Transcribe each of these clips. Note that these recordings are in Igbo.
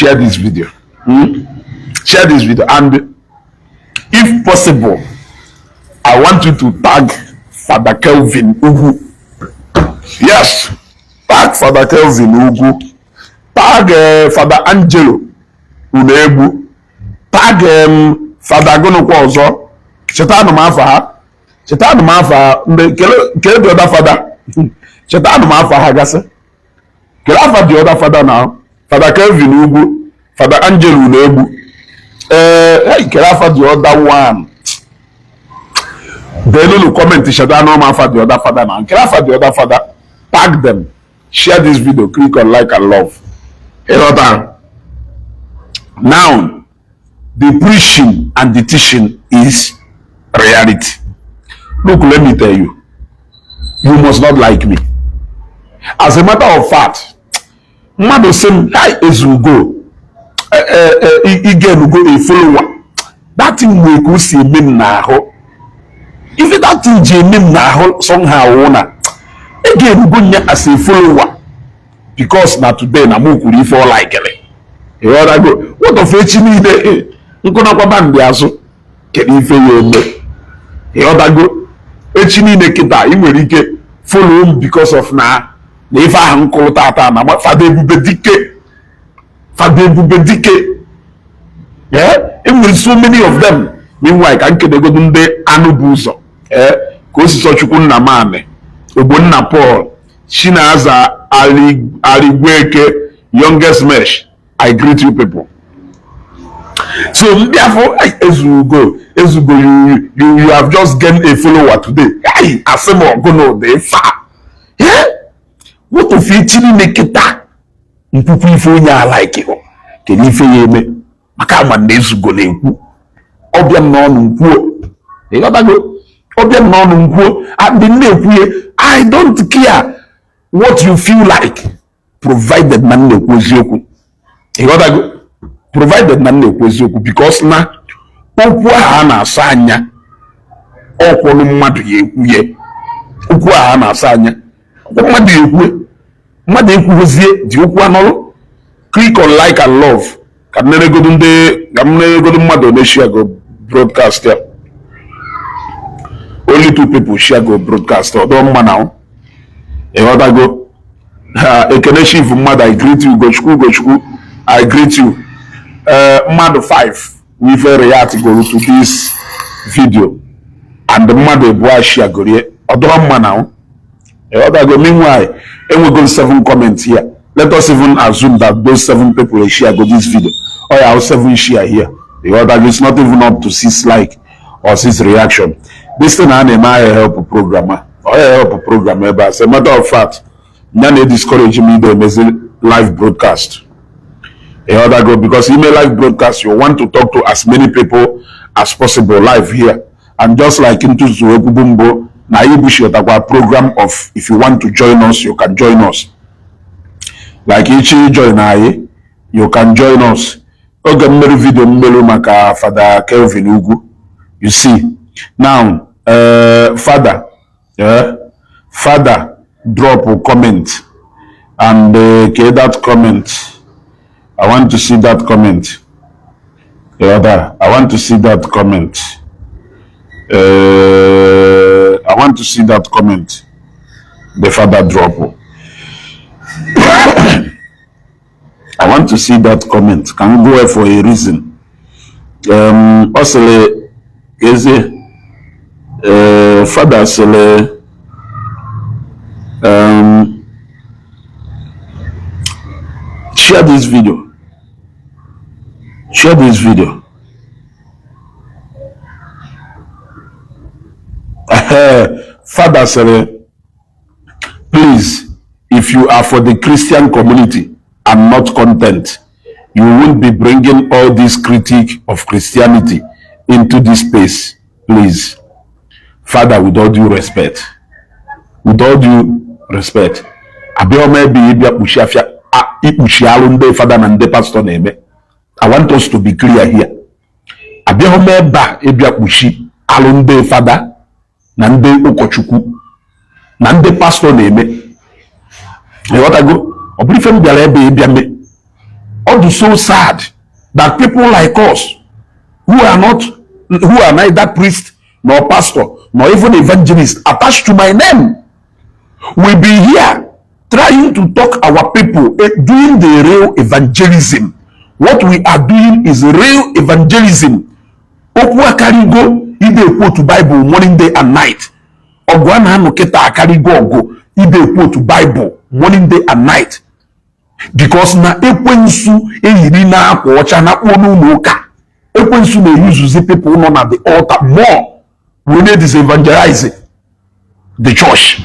Share this video. Share this video, and if possible, I want you to tag Father Kelvin Ugwu. Yes, tag Father Kelvin Ugwu, tag Father Angelo Unegbu, tag Father gụnụkwa ọzọ? Chetanụ m afa ha, chetanụ m afa ndị kele the other father. Chetanụ m afa ha gasị. Kele afa the other father na Father Kelvin Ugwu, Father Angelo Unegbu. Ee, hey, kele afa the other one. Deenụnụ comment. Chetanụ m afa the other father na kele afa the other father. Tag them, share this video, click on like and love. Ịghọtara? Now, the preaching and the teaching is reality. Look, let me tell you, you must not like me. As a matter of fact, mmadụ sị m, "Hi, Ezugo, igenugo a follower," that thing nwere ka o si eme m n'ahụ. Ife that thing ji eme m n'ahụ somehow wụ na egenugo nya as a follower because na today na mụ kwuru ife ọ likere. Ịghọtago? What of echi niile nkụnakwa bandị azụ? Kedu ife ya eme? Ịghọtago? Echi niile kịta, ị nwere ike follow m because of na ife ahụ nkụrụ tata na Fada Ebube Dike, Fada Ebube Dike. Yeah, enwere so many of them. Meanwhile, ka nkedegodu ndị anụ bụ ụzọ, ee, ka osisọ Chukwu nna Mani Ogbonna Paul Chinaza Arigweke, youngest mesh, I greet you people. So ndị afọ Ezugo, Ezugo, you have just gained a follower today. Ai, asị m ọgụ na ụdị ife a. Eh? What of echi niile kịta nkwukwu ife onye a like? Kedu ife ya eme? Maka ama na Ezugo na-ekwu ọbịa m n'ọnụ nkwuo. Ịghọtago? Ọbịa m n'ọnụ nkwuo, and na-ekwuye, I don't care what you feel like, provided na m na-ekwu eziokwu. Ịghọtago? Provided na m na-ekwu eziokwu, because na okwu ahụ a na-asa anya ọkwụrụ mmadụ ya ekwuye. Okwu ahụ a na-asa anya ọkwụ mmadụ ya ekwue, mmadụ ekwugozie dị okwu anọrụ. Click on like and love. Ka m neregodu ndị, ka m neregodu mmadụ ole share go broadcast ya. Only two people share go broadcast. Ọdọ mma na ịghọtago ha. Ekene Chief mmadụ, I greet you. Ugochukwu, Ugochukwu, I greet you. Mmadụ 5 wife react go to this video and mmadụ abụọ share gorie. Ọdọrọ mma na ịghọtago. Meanwhile, enwego seven comments here. Let us even assume that those seven people share go this video. Oh yeah, seven share here. Ịghọtago? It's not even up to six like or six reaction. This thing a na-eme ahịa help program a, ọ ya help program ebe a. As a matter of fact, ya na discourage me ide emezi live broadcast. Ịghọtago? Because ime live broadcast, you want to talk to as many people as possible live here. And just like ntuzu ekwubu mbụ na anyị bushitakwa program of, if you want to join us, you can join us. Like ichi join anyị, you can join us. Oge mmerụ video mmerụ maka Fada Kelvin Ugwu, you see now, father, father drop a comment and okay, that comment, I want to see that comment. Yeah, I want to see that comment. I want to see that comment the father drop. I want to see that comment. Can go for a reason. Ọ sịrị eze, father sịrị, share this video, share this video. Father sịrị, "Please, if you are for the Christian community and not content, you won't be bringing all this critique of Christianity into this space, please." Father, with all due respect, with all due respect, abịa ọma ebe ịbịa kpuchi afịa ikpuchi alụ ndị fada na ndị pastọ na-eme. I want us to be clear here. Abịaghị m ebe a ịbịa kpuchi alụ ndị fada na ndị ụkọchukwu na ndị pastọ na-eme. Ịghọtago? Ọ bụrụ ife m bịara ebe ịbịa mee. Ọ dị so sad that people like us who are not, who are neither priest nor pastor nor even evangelist attached to my name, will be here trying to talk our people, doing the real evangelism. What we are doing is real evangelism. Okwu akarịgo ide ekwu otu Bible morning, day and night. Ọgụ a na-anụ kịta akarịgo ọgụ ide ekwu otu Bible morning, day and night, because na ekwensu eyiri na akwa ọcha na kpuo n'ụlọ ụka. Ekwensu na-eyuzuzi people nọ na the altar more wee na-disevangelize the church.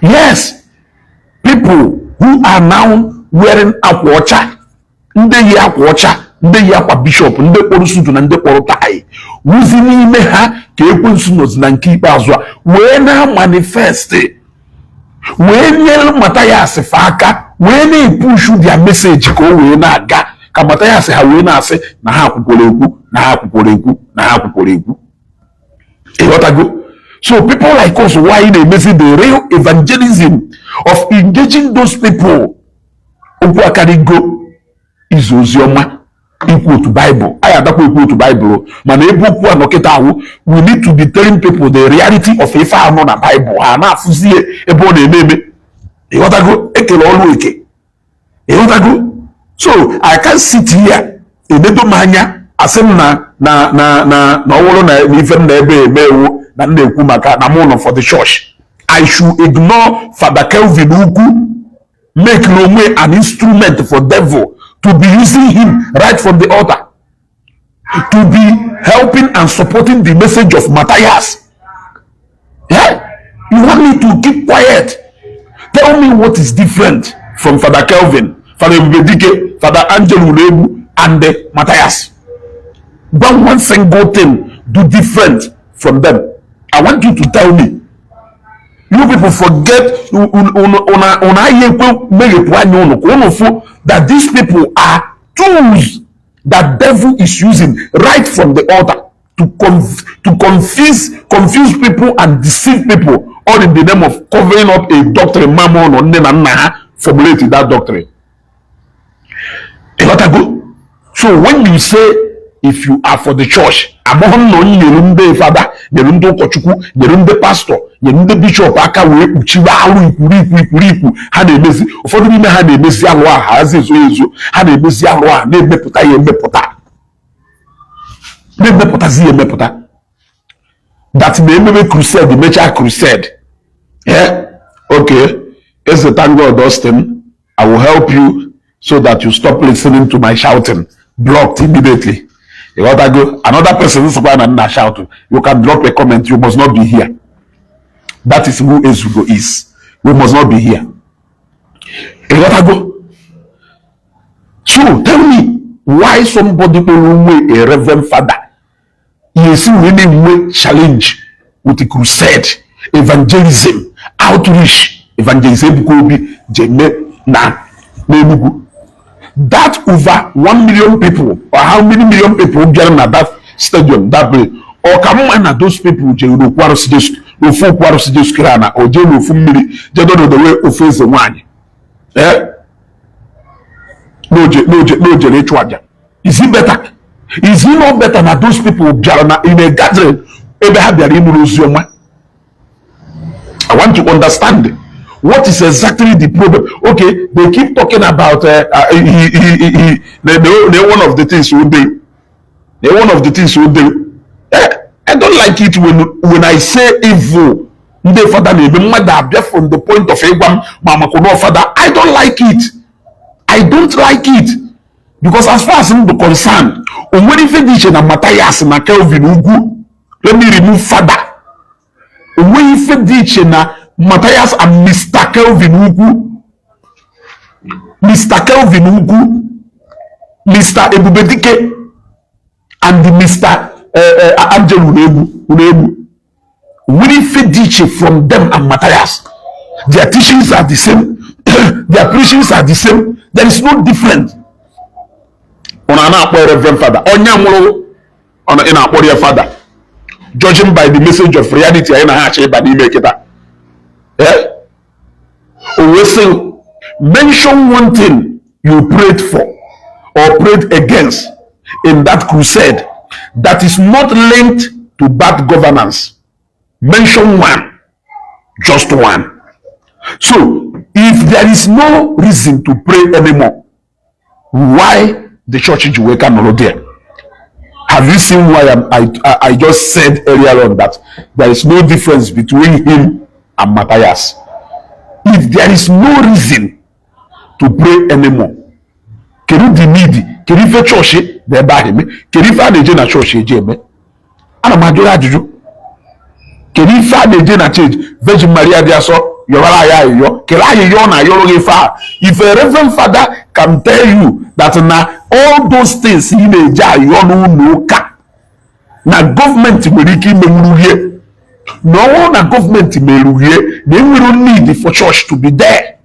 Yes, people who are now wearing akwa ọcha, ndị yi akwa ọcha, ndị yi akwa bishọp, ndị kpọrọ suit na ndị kpọrọ tie, wuzi n'ime ha ka ekwensu nọzi na nke ikpeazụ a wee na-manifest, wee nyere Mathias fa aka, wee na-epushu their message ka o wee na-aga, ka Mathias ha wee na-asị na ha akwụkwọrọ ekwu, na ha akwụkwọrọ ekwu, na ha akwụkwọrọ ekwu. Ịghọtago? So people like us, why na-emezi the real evangelism of engaging those people? Okwu akarịgo izu ozi ọma, ikwu otu Baịbụl. Anyị adakwa ekwu otu Baịbụl, mana ebe okwu a nọkịta ahụ, we need to be telling people the reality of ife anọ na Baịbụl, ha na-afụzie ebe ọ na-eme eme. Ịghọtago? Ekele ọlụ eke. Ịghọtago? So I can sit here enedo m anya, asị m na ọ bụrụ na ife m na ebe eme ewu na m na-ekwu maka na mụ nọ for the church, I should ignore Father Kelvin Ukwu make onwe an instrument for devil to be using him right from the altar to be helping and supporting the message of Matthias. Yeah? You want me to keep quiet? Tell me what is different from Father Kelvin, Father Ebubedike, Father Angel Ulegbu, and the Matthias. One single thing do different from them. I want you to tell me. You people forget una ekwe meghepụ anya unu ka unu fụ that these people are tools that devil is using right from the altar to confuse people and deceive people, all in the name of covering up a doctrine mama ụnụ, nne na nna ha formulate that doctrine. Ịghọtago? So when you say if you are for the church, amaghị m na onye nyere ndị fada, nyere ndị ụkọchukwu, nyere ndị pastọ, nyere ndị bishọp aka wee kpuchiwe alụ ikwuru ikwu ikwuru ikwu ha na-emezi. Ụfọdụ n'ime ha na-emezi alụ a, ha hazi ezo ezo, ha na-emezi alụ a, na-emepụta ya emepụta, na-emepụtazi ya emepụta, that na ememe crusade, mechaa crusade. Yeah, okay. Eze, thank God, Austin, I will help you so that you stop listening to my shouting. Blocked immediately. You got to go. Another person sịkwa na nna shout. You can drop a comment. You must not be here. That is who Ezugo is. We must not be here. You got to go. So tell me why somebody kpọrọ onwe a reverend father esi wee na-enwe challenge with the crusade, evangelism, outreach evangelism Ebuka Obi ji eme na n'Enugu, that over 1 million people or how many million people bịara na that stadium that day? Ọ ka mma na those people jere n'okwu arụsị Jesu, n'ofu okwu arụsị Jesu kere na o jee n'ofu mmiri jee dodowe ofu eze nwaanyị, eh, n'ojere ịchụ aja. Is it better? Is it not better na those people bịara na in a gathering ebe ha bịara ịnụrụ ozi ọma? I want to understand what is exactly the problem. Okay, they keep talking about he, one of the things we do. The one of the things we do. Eh, I don't like it when I say evil. Ndị fada na-eme, mmadụ abịa from the point of ịgwa m ma maka na fada. I don't like it. I don't like it. Because as far as I'm concerned, o nwere ife dị iche na Matthias na Kelvin Ugwu. Let me remove father. O nweghị ife dị iche na Matthias and Mr. Kelvin Ugwu, Mr. Kelvin Ugwu, Mr. Ebubedike and Mr. Angel Unegbu Unegbu. Nwere ife dị iche from them and Matthias. Their teachings are the same, their preachings are the same. There is no difference. Ụnụ a na-akpọ reverend father, onye mụrụ ị na-akpọrọ ya father, judging by the message of reality anyị na ha achọ ịba n'ime kịta. Eh? O wee sị, mention one thing you prayed for. or prayed against in that crusade that is not linked to bad governance? Mention one, just one. So if there is no reason to pray anymore, why the church ji wee ka nọrọ there? Have you seen why I just said earlier on that there is no difference between him and Matthias? If there is no reason to pray anymore, kedu the need? Kedu ife chọọchị na ebe ahụ eme? Kedu ife a na-eje na chọọchị eje eme? Ana m ajụrụ ajụjụ, kedu ife a na-eje na church Virgin Maria dị asọ yọrọ anyị ayịyọ? Kedu ayịyọ ọ na-ayọrọ gị ife a? If a reverend father can tell you that na all those things ị na-eje ayọ n'ụlọ ụka na gọọmenti nwere ike imenwuru ihe, na ọ bụrụ na gọọmenti merughie, na enwere need for church to be there.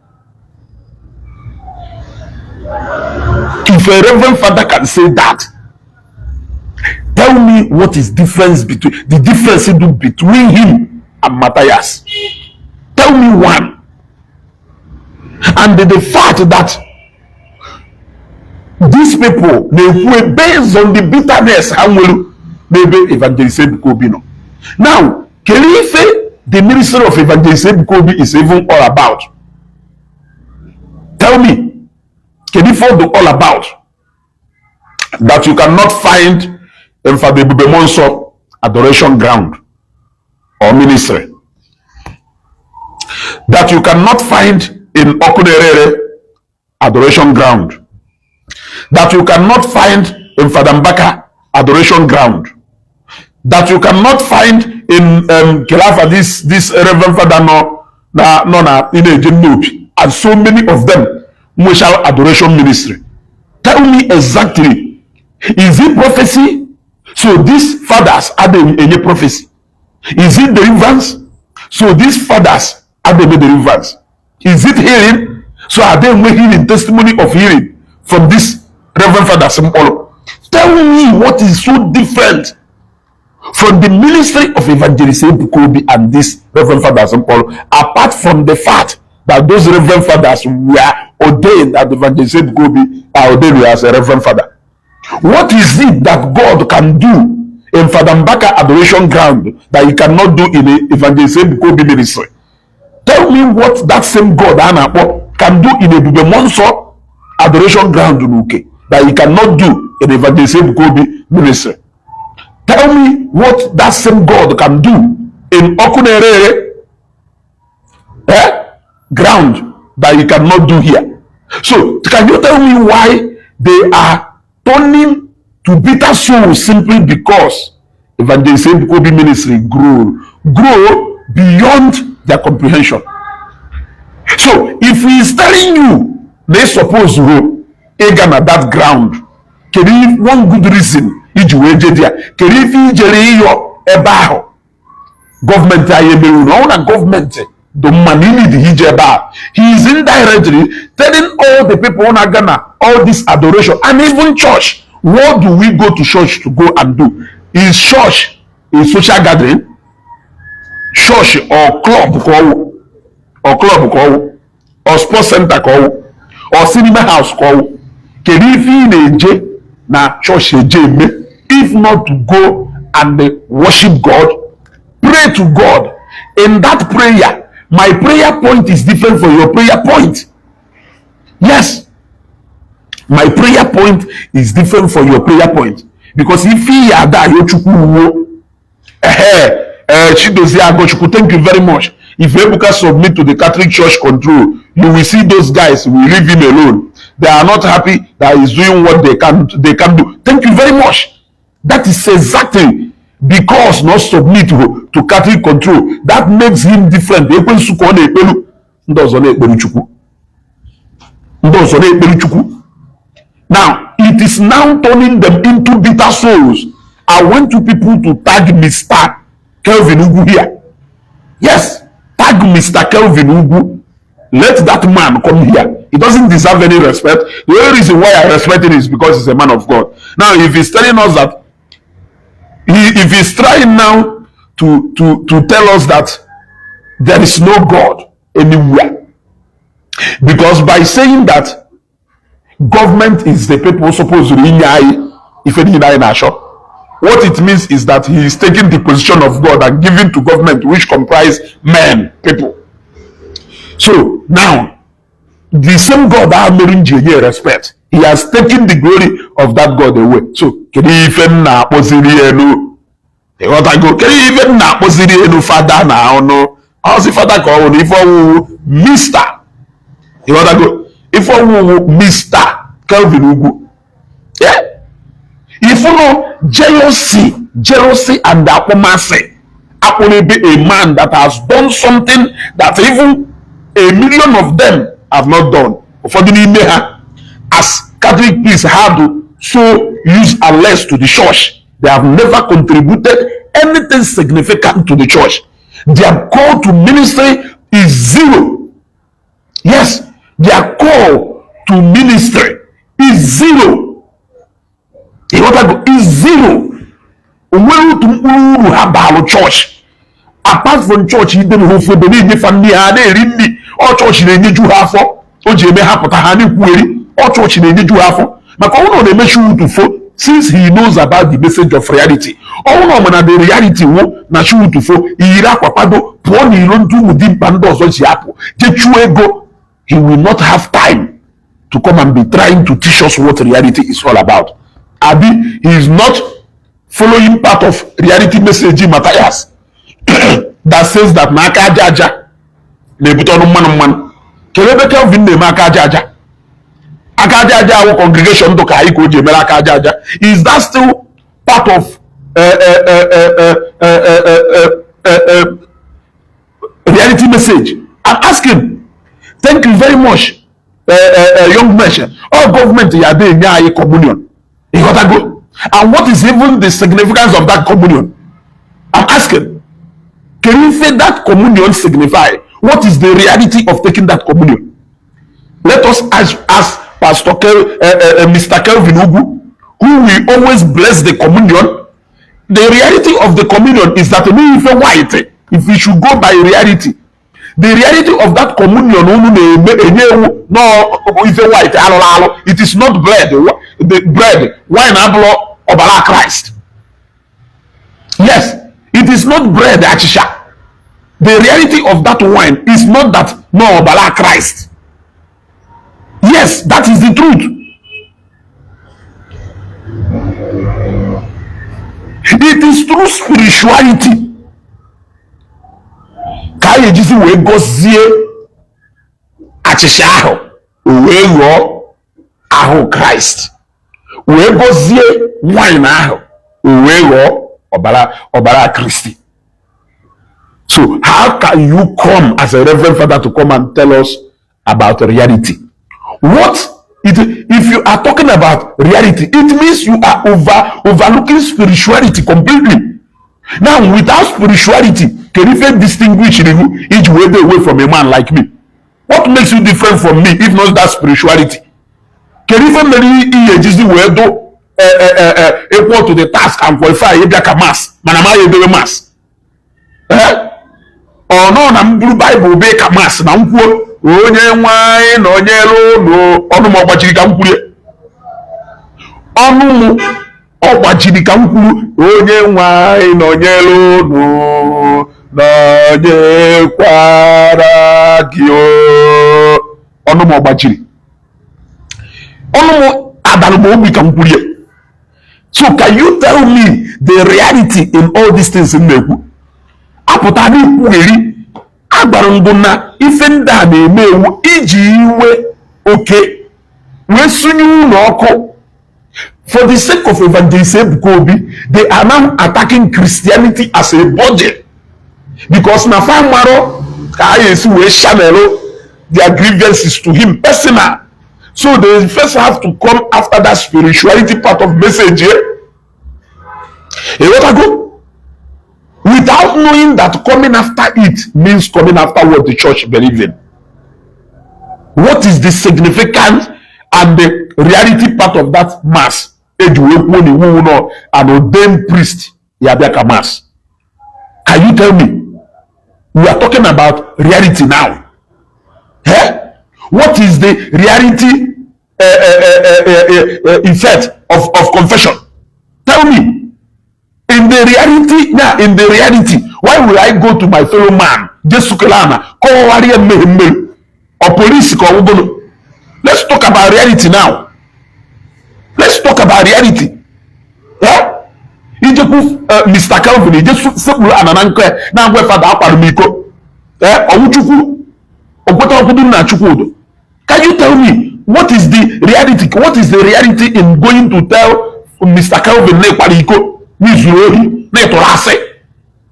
If a reverend father can say that, tell me what is difference between the difference between him and Matthias. Tell me one. And the fact that these people na-ekwu based on the bitterness ha nwere n'ebe Evangelist Ebuka Obi nọ. Now, kedu ife the ministry of Evangelist Ebuka Obi is even all about? Tell me, kedu ife ọ dị all about that you cannot find in Father Ebube Muonso adoration ground or ministry, that you cannot find in Okunerere adoration ground, that you cannot find in Father Mbaka adoration ground, that you cannot find in Kelafa, this Reverend Father nọ na nọ na ị na-eje Nnobi, and so many of them nwechara adoration ministry? Tell me exactly, is it prophecy? So these fathers adịghị enye prophecy. Is it deliverance? So these fathers adịghị deliverance. Is it healing? So are they enwe healing, testimony of healing from this reverend fathers mkpọrọ? Tell me what is so different from the ministry of Evangelist Ebuka Obi and this reverend fathers mkpọrọ, apart from the fact that those reverend fathers were ordained and Evangelist Ebuka Obi are ordained as a reverend father. What is it that God can do in Father Mbaka adoration ground that he cannot do in a Evangelist Ebuka Obi ministry? Tell me what that same God a na-akpọ can do in Ebube Muonso adoration ground n'Uke that he cannot do in Evangelist Ebuka Obi ministry. Tell me what that same God can do in Okunerere ground that he cannot do here. So can you tell me why they are turning to bitter souls simply because Evangelist Ebuka Obi ministry grow beyond their comprehension? So if he is telling you they suppose go ịga na that ground, kedu one good reason iji wee je there? Kedu ife ijere ịyọ ebe ahụ gọọmenti anyị emerụ na ọ na gọọmenti dị mma na need ije ebe a? He is indirectly telling all the people na-aga na all this adoration and even church. What do we go to church to go and do? Is church a social gathering? Church or club ka ọwụ, or club ka ọwụ, or sports center ka ọwụ, or cinema house ka ọwụ? Kedu ife ị na-eje na church eje eme if not to go and worship God, pray to God? In that prayer, my prayer point is different from your prayer point. Yes, my prayer point is different from your prayer point, because ife ya ada ayo Chukwu wuo ehe. Chidozie Agochukwu, thank you very much. If Ebuka submit to the Catholic Church control, you will see those guys will leave him alone. They are not happy that he's doing what they can do. Thank you very much. That is exactly because not submit to Catholic control that makes him different. Ekwensu ka ọ na-ekpelu, ndị ọzọ na-ekpelu Chukwu, ndị ọzọ na-ekpelu Chukwu. Now it is now turning them into bitter souls. I want you people to tag Mr. Kelvin Ugwu here. Yes, tag Mr. Kelvin Ugwu. Let that man come here. He doesn't deserve any respect. The only reason why I respect him is because he's a man of God. Now, if he's telling us that he if he's trying now to tell us that there is no God anywhere, because by saying that Government is the people supposed inye anyị ife niile anyị na-achọ. What it means is that he is taking the position of God and giving to government, which comprise men, people. So now, the same God ahụ mere m ji enye respect, he has taken the glory of that God away. So kedu ife m na-akpọziri elu? Ịghọtago? Kedu ife m na-akpọziri elu fada na ọnụ ọsị fada ka ọ wụ na ife ọwụwụ Mr. Ịghọtago? Ife ọwụwụ Mr. Kelvin Ugwu. Yeah? Ifunu jealousy, jealousy and akpọmasị akpọrọ a man that has done something that even a million of them have not done. Ụfọdụ n'ime ha as Catholic priests had so use and less to the church. They have never contributed anything significant to the church. Their call to ministry is zero. Yes, their call to ministry is zero. Ịghọtago? Is zero. O nwere otu mkpụrụ uru ha baalụ chọọchị apart from chọọchị idebe ha ofu ebe na-enyefa nri, ha na-eri nri. Ọ chọọchị na-enyeju ha afọ o ji eme ha pụta ha na-ekwugheri. Ọ chọọchị na-enyeju ha afọ maka ọnwụ na ọ na-emechi utufo. Since he knows about the message of reality, ọnwụ na ọ ma na the reality wụ na chi utufo iyiri akwa kwado pụọ n'ilo ndị ụmụ dimkpa ndị ọzọ ji apụ jee chụọ ego, he will not have time to come and be trying to teach us what reality is all about. Abi he is not following part of reality message Matthias that says that na aka aja aja na-ebute ọnụ mmanụ mmanụ? Kedu ebe Kelvin na-eme aka aja aja? Aka aja aja awụ congregation ndụ ka anyị ka o ji emere aka aja aja. Is that still part of reality message? I'm asking. Thank you very much, young man. All government ya dey enye anyị communion, ịghọtago? And what is even the significance of that communion? I'm asking. Can you say that communion signify? What is the reality of taking that communion? Let us ask Pastor Mr. Kelvin Ugwu, who will always bless the communion. The reality of the communion is that ife white, if we should go by reality, the reality of that communion unu na-eme enye ewu no ife white alụrụ alụ. It is not bread. The bread, wine abụrụ ọbara Christ. Yes, it is not bread, achịcha. The reality of that wine is not that no ọbara Christ. Yes, that is the truth. It is through spirituality ka a ga-ejizi wee gọzie achịcha ahụ o wee ghọọ ahụ Kraịst, wee gọzie wine ahụ o wee ghọọ ọbara Kristi. So how can you come as a reverend father to come and tell us about reality? What it, if you are talking about reality, it means you are overlooking spirituality completely. Now, without spirituality, can you distinguish you each way away from a man like me? What makes you different from me if not that spirituality? Kedu ife mere ihe ejizi wee do equal to the task and qualify ịbịa ka mass mana ma ya edowe mass? Ọ nọ na m buru Baịbụl bee ka mass na m kwuo onye nwe anyị na onye elu ụlọ ọnụ m ọ gbachiri ka m kwurie ọnụ m ọ gbachiri ka m kwuru onye nwe anyị na onye elu ụlọ nọnyekwara gị o. Ọnụ m ọ gbachiri, ọnụ m adara m ogbi ka m kwurie. So can you tell me the reality in all these things m na-ekwu? Apụta n'ikwugheri agbara mbụ na ife ndị a na-eme ewu iji iwe oke wee sunye ụlọ ọkụ for the sake of Evangelist Ebuka Obi. They are now attacking Christianity as a body because na fa maro ka a esi wee channel their grievances to him personal. So they first have to come after that spirituality part of message here. Ịghọtago? Without knowing that coming after it means coming after what the church believe in. What is the significance and the reality part of that mass eji wee kwuo na iwu nọ an ordained priest ya bịa ka mass? Can you tell me? We are talking about reality now. Eh? What is the reality? effect of confession? Tell me. In the reality, yeah, in the reality, why will I go to my fellow man, Jesu Kelana, kọwagharịa mmehie mmeri? Ọ polisi ka ọ wụgolo? Let's talk about reality now. Let's talk about reality. Yeah? Ijekwu Mr. Kelvin, ije sekpuru ana na nkọ ya na-agwa, "Fada, akwara m iko." Eh, ọwụ Chukwu okweta ọkwụdụ nna Chukwudo. Can you tell me what is the reality? What is the reality in going to tell Mr. Kelvin na ịkwara iko, n'izuru ohi, na ịtụrụ asị?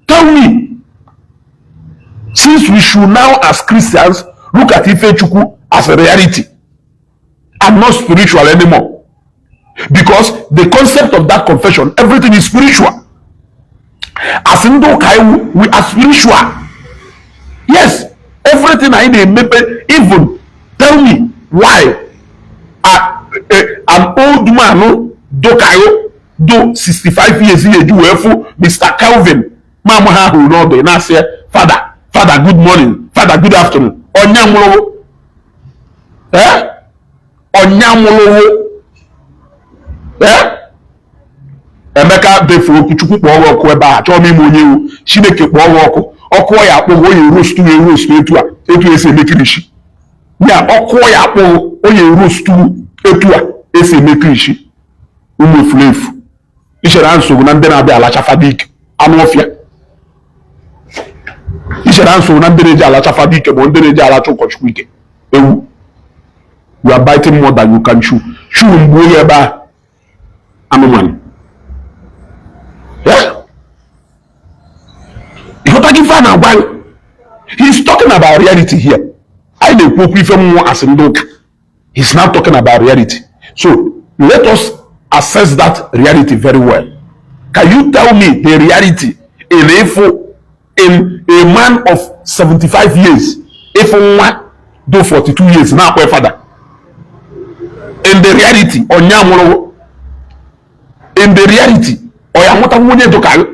Tell me. Since we should now, as Christians, look at Ifechukwu as a reality and not spiritual anymore, because the concept of that confession, everything is spiritual. As ndị ụka iwu, we are spiritual. Yes, everything anyị na-emepe. Even tell me why an old man dụkayo do 65 years ihe eji wee fụ Mr. Kelvin ma ama ha hụrụ n'ọdụ, ị na-asị ya, "Father, Father, good morning. Father, good afternoon." Ọnya nwụrụ, eh, ọnya nwụrụ, eh. Emeka defuo okwu. Chukwu kpọọ gị ọkụ ebe a. Chọọ m ime onye iwu. Chineke kpọọ gị ọkụ. Ọkụ ya akpọghị onye roast ya, roast etu a, etu esi eme kilishi ya. Ọkụ ya akpọghị onye roast etu a esi eme kilishi. Ụmụ efulefu, ichere ha nsogbu na ndị na-abịa alacha fada ike anụ ọfịa. Ichere ha nsogbu na ndị na-eji alacha fada ike ma ndị na-eji alacha ụkọchukwu ike ewu. You are biting more than you can chew. Chew mgbe oge ebe a anụmanụ. Yeah? Ịghọta gị ife a na-agwa gị? He is talking about reality here. Anyị na-ekwu okwu ife mmụọ asị ndị ụka. He's now talking about reality, so let us assess that reality very well. Can you tell me the reality in ịfụ in a man of 75 years, ịfụ nwa do 42 years na-akpọ fada? In the reality, ọnya mụrụ? In the reality, ọ ya nwụta nwunye dụka gị?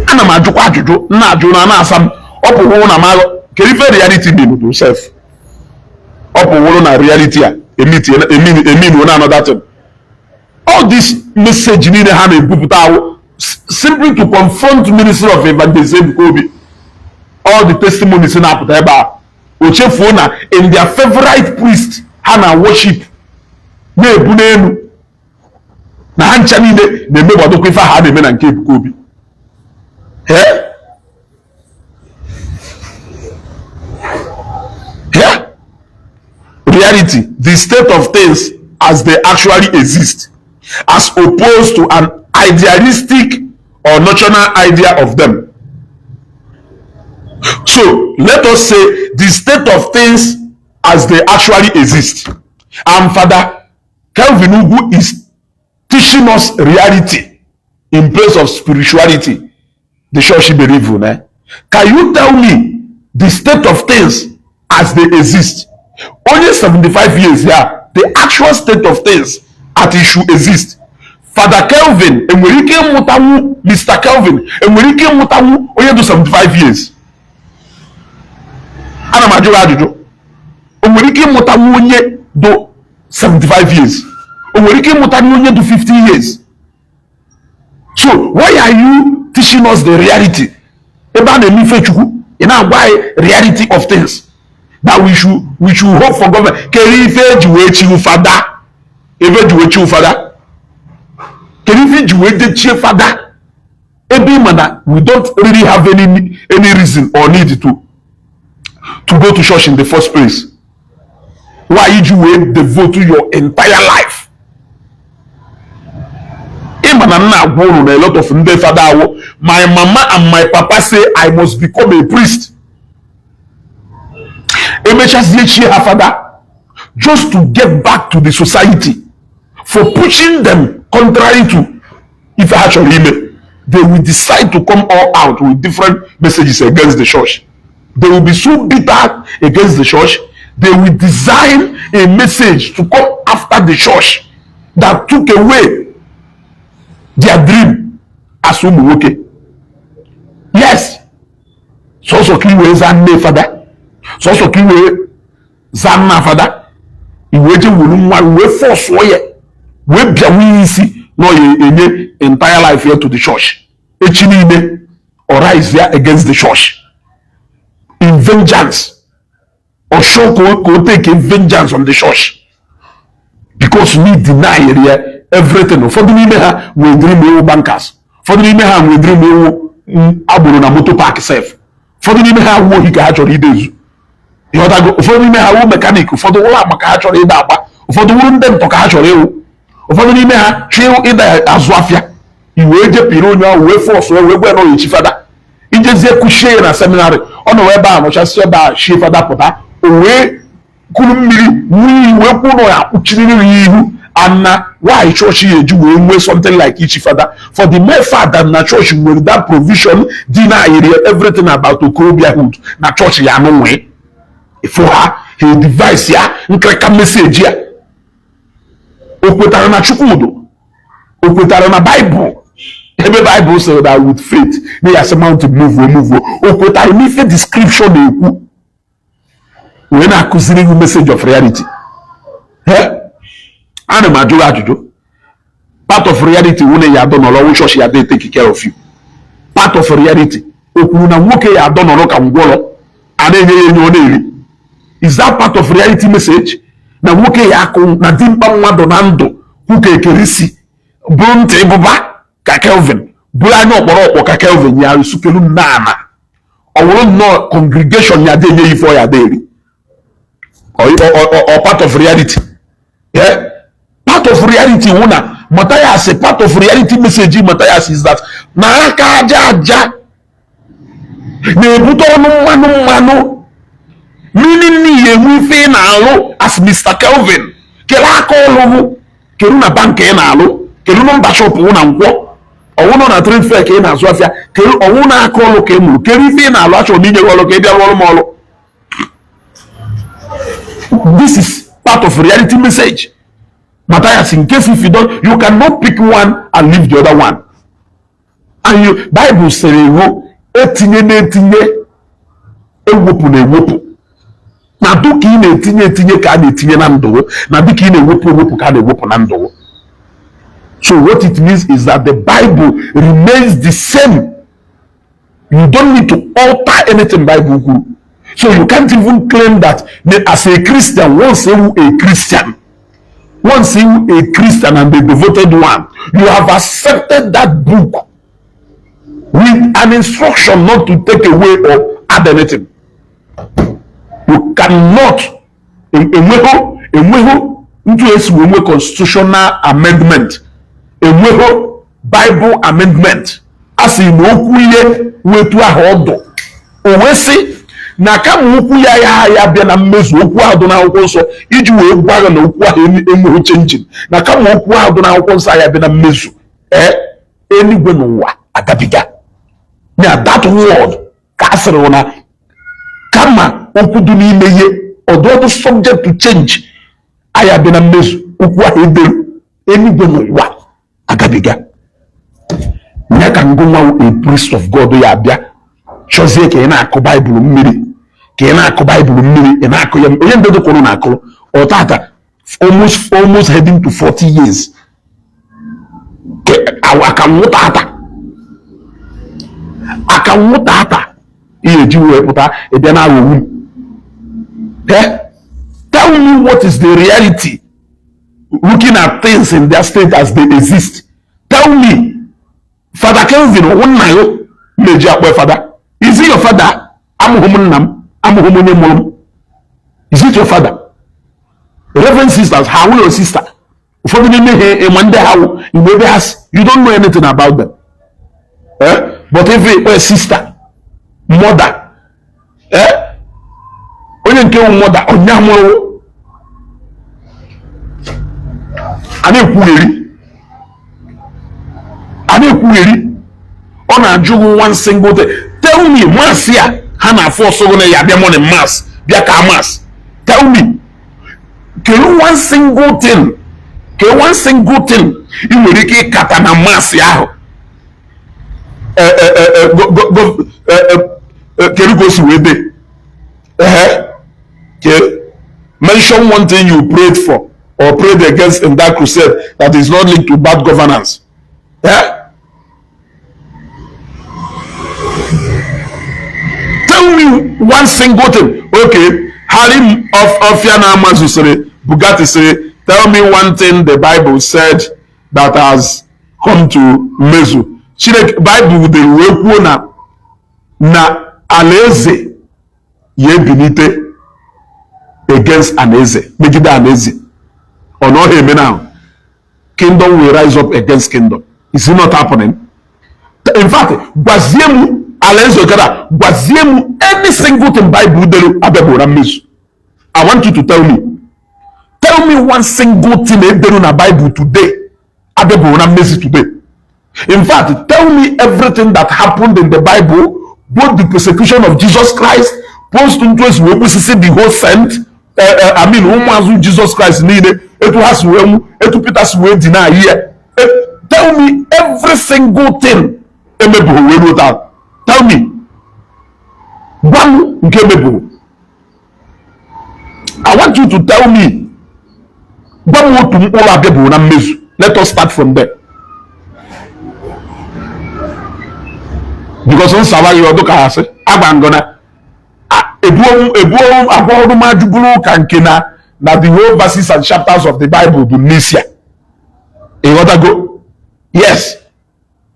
Ana m ajụkwa ajụjụ nna ajụ na na-asa m. Ọ pụwụrụ na m kedu ife reality mean sef? Ọ pụwụrụ na reality a eminu na another thing. All this message niile ha na-ebupụta ahụ simply to confront Ministry of Evangelism Ebuka Obi. All the testimonies na-apụta ebe a, o chefuo na in their favorite priest ha na worship na-ebu n'elu na ha ncha niile na-emegbadokwa ife ha na-eme na nke Ebuka Obi. Eh? Yeah? Reality, the state of things as they actually exist, as opposed to an idealistic or notional idea of them. So let us say the state of things as they actually exist. And Father Kelvin Ugwu is teaching us reality in place of spirituality. The church believe in, eh? Can you tell me the state of things as they exist? Only 75 years here, the actual state of things at it should exist. Father Kelvin enwere ike ịmụtanwu Mr. Kelvin enwere ike ịmụtanwu onye dị 75 years? Ana m ajụ gị ajụjụ. O nwere ike ịmụtanwu onye dị 75 years? O nwere ike ịmụtanwu onye dị 50 years? So why are you teaching us the reality ebe a na-eme ife Chukwu? Ị na-agwa anyị reality of things that we should hope for government. Kedu ife eji wee chiwu fada? Ebe eji wee chiwu fada, kedu ife iji wee dechie fada ebe ị ma na we don't really have any reason or need to go to church in the first place? Why iji wee devote your entire life? Ịma na nna agwa unu na a lot of ndị fada awụ, "My mama and my papa say I must become a priest." Emechazie chie ha fada just to get back to the society for pushing them contrary to ife ha chọrọ ime. They will decide to come all out with different messages against the church. They will be so bitter against the church. They will design a message to come after the church that took away their dream as ụmụ nwoke. Yes, sọsọ ka i wee zaa nne fada, sọsọ ka i wee zaa nna fada. I wee je wuru nwa wee forceụọ ya, wee bịawa ya isi na ọ ya enye entire life ya to the church. Echi niile ọ rise ya against the church in vengeance. Ọ chọọ ka o take vengeance on the church because we deny ya everything. Ụfọdụ n'ime ha nwere dream ewu bankers, ụfọdụ n'ime ha nwere dream ewu agboro na motor park sef, ụfọdụ n'ime ha awụ ohi ka ha chọrọ ide ezu, ịghọtago? Ụfọdụ n'ime ha wụ mechanic, ụfọdụ wụrụ agba ka ha chọrọ ịda agba, ụfọdụ wụrụ ndị ntọ ka ha chọrọ ịwụ, ụfọdụ n'ime ha chọọ ịda azụ afịa. I wee jepịrị onye ahụ, wee force wee gwa ya na ọ echi fada. Ijezie kuchie ya na seminary, ọ nọ ebe a nọchasị ebe a shie fada pụta, o wee kuru mmiri nwee wee kwụ na ya kpuchiriri ya ihu. And na why church ya eji wee nwee something like ichi fada, for the mere fact that na church nwere that provision deny everything about okorobiahood na church ya anụ nwee ifo ha ha device ya nkịrịka message ya. O kwetara na Chukwudo, o kwetara na Bible, ebe Bible sịrị that with faith na ya sị mountain move, move. O kwetara n'ife description na-ekwu wee na-akụziri gị message of reality. Ana m ajụ gị ajụjụ. Part of reality nwunye ya adọ nọrọ, chọọchị ya dey take care of you. Part of reality, o kwuru na nwoke ya adọ nọrọ ka ngwọrọ, a na-enye ya enye, ọ na-eri. Is that part of reality message? Na nwoke ya akụ na dimkpa mmadụ na ndụ kwuka ekerisi, bụrụ ntị ịbụba ka Kelvin, bụrụ anya ọkpọrọ ọkpọ ka Kelvin, ya sukelu nnana, ọ wụrụ nnọọ congregation ya dị enye ya ife ọ ya dị eri. Or part of reality, yeah? Part of reality wụ na Matthias, part of reality message Matthias is that na aka aja aja na-ebute ọnụ mmanụ mmanụ, meaning n'ihi enwe ife ị na-alụ as Mr. Kelvin. Kere aka ọlụ, kedu na bank ị na-alụ, kedu nọmba shop wụ na Nkwọ, ọwụ nọ na trade fair ka ị na-azụ afịa, kedu ọwụ na aka ọlụ ka ị mụrụ, kedu ife ị na-alụ? Achọrọ m inye gị ọlụ ka ị bịa rụọrụ m ọlụ. This is part of reality message Matthias. In case if you don't, you cannot pick one and leave the other one. And you Bible sịrị iwu etinye na-etinye, ewepụ na ewepụ, na dịka ị na-etinye etinye ka a na-etinye na ndụ, na dịka ị na-ewepụ ewepụ ka a na-ewepụ na ndụ. So what it means is that the Bible remains the same. You don't need to alter anything Bible kwuru. So you can't even claim that as a Christian, once you a Christian, once you a Christian and a devoted one, you have accepted that book with an instruction not to take away or add anything. You cannot. Enweghị ntu esi wee nwee constitutional amendment, enweghị Bible amendment. A sị na okwu ihe wetu ahụ ọdụ, o wee sị na kama okwu ya ya ya bịa na mmezu, okwu ahụ dị n'akwụkwọ nsọ, iji wee gwa gị na okwu ahụ enweghị changing, na kama okwu ahụ dị n'akwụkwọ nsọ ya bịa na mmezu, ee, eluigwe n'ụwa agabiga. Na that word ka a sịrị na kama okwu dị n'ime ihe ọdụọdụ subject to change aya bịa na mmezu, okwu ahụ edere, eluigwe n'ụwa agabiga. Ya ka ngụ nwa a priest of God ya abịa chọzie ka ị na-akụ Baịbụl mmiri, ka ị na-akụ Baịbụl mmiri, ị na-akụ ya. Onye ndị dịkwụrụ na-akụrụ ọtata almost heading to 40 years aka nwụta ata, aka nwụta ata ihe eji wee pụta ịbịa na aghọgbu m. Eh? Tell me what is the reality, looking at things in their state as they exist. Tell me, Father Kelvin, ọwụ nna ya na-eji akpọ fada? Is it your father? Amụghị m nna m, amụghị m onye mụrụ m. Is it your father? Reverend sisters, ha wụ your sister? Ụfọdụ n'ime ha, ịma ndị ha wụ, igbe ebe ha si? You don't know anything about them, eh? But if you sister, mother, eh? Onye nke wụ mother, onye amụrụ, a na-ekwugheri, a na-ekwugheri. Ọ na-ajụ gị one single thing: tell me, mass ya ha na-afụ ọsọ gị na ya bịa morning mass, bịa ka mass. Tell me, kedu one single thing, kedu one single thing ị nwere ike ịkata na mass ahụ? Kedu ka o si wee dị? Ehe, ke Mention one thing you prayed for or prayed against in that crusade that is not linked to bad governance. Eh? Tell me one single thing. Okay, Halim of Ofiana Amazu sịrị, Bugatti sịrị, tell me one thing the Bible said that has come to mmezu. Chineke Bible dere wee kwuo na alaeze ya ebilite against anaeze, megide anaeze. Ọ na ọha eme now? Kingdom will rise up against kingdom. Is it not happening? In fact, gwazie m alaeze okara, gwazie m any single thing Bible dere abịabụ na mmezu. I want you to tell me. Tell me one single thing ederu na Bible today abịabụ na mmezu today. In fact, tell me everything that happened in the Bible, both the persecution of Jesus Christ, post ntu esi wee gbusisi the whole saint, I mean ụmụazụ Jesus Christ niile, etu ha si wee nwụ, etu Peter si wee deny ya. Tell me every single thing emebụghị wee ruo taa. Tell me. Gwa m nke emebụghị. I want you to tell me. Gwa m otu mkpụrụ abịabụghị na mmezu. Let us start from there. Because nsawa gị ọdụ ka ha sị agba ngọ na ebuo agwa ọrụ m ajụburu ụka nke na the whole verses and chapters of the Bible bụ n'isi a. Ịghọtago? Yes.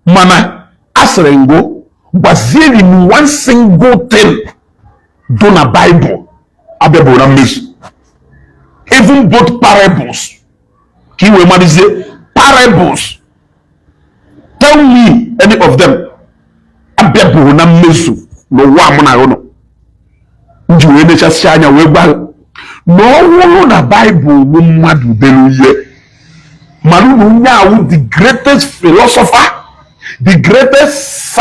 Mana asịrị ngụ gwazieri m one single thing do na Bible abịabụrụ na mmezu. Even both parables ka i wee malizie parables, tell me any of them abịabụrụ na mmezu n'ụwa mụ na ụnụ. M ji wee nechasị anya wee gwa na ọ wụrụ na Bible bụ mmadụ dere ihe, mana unu onye awụ the greatest philosopher, the greatest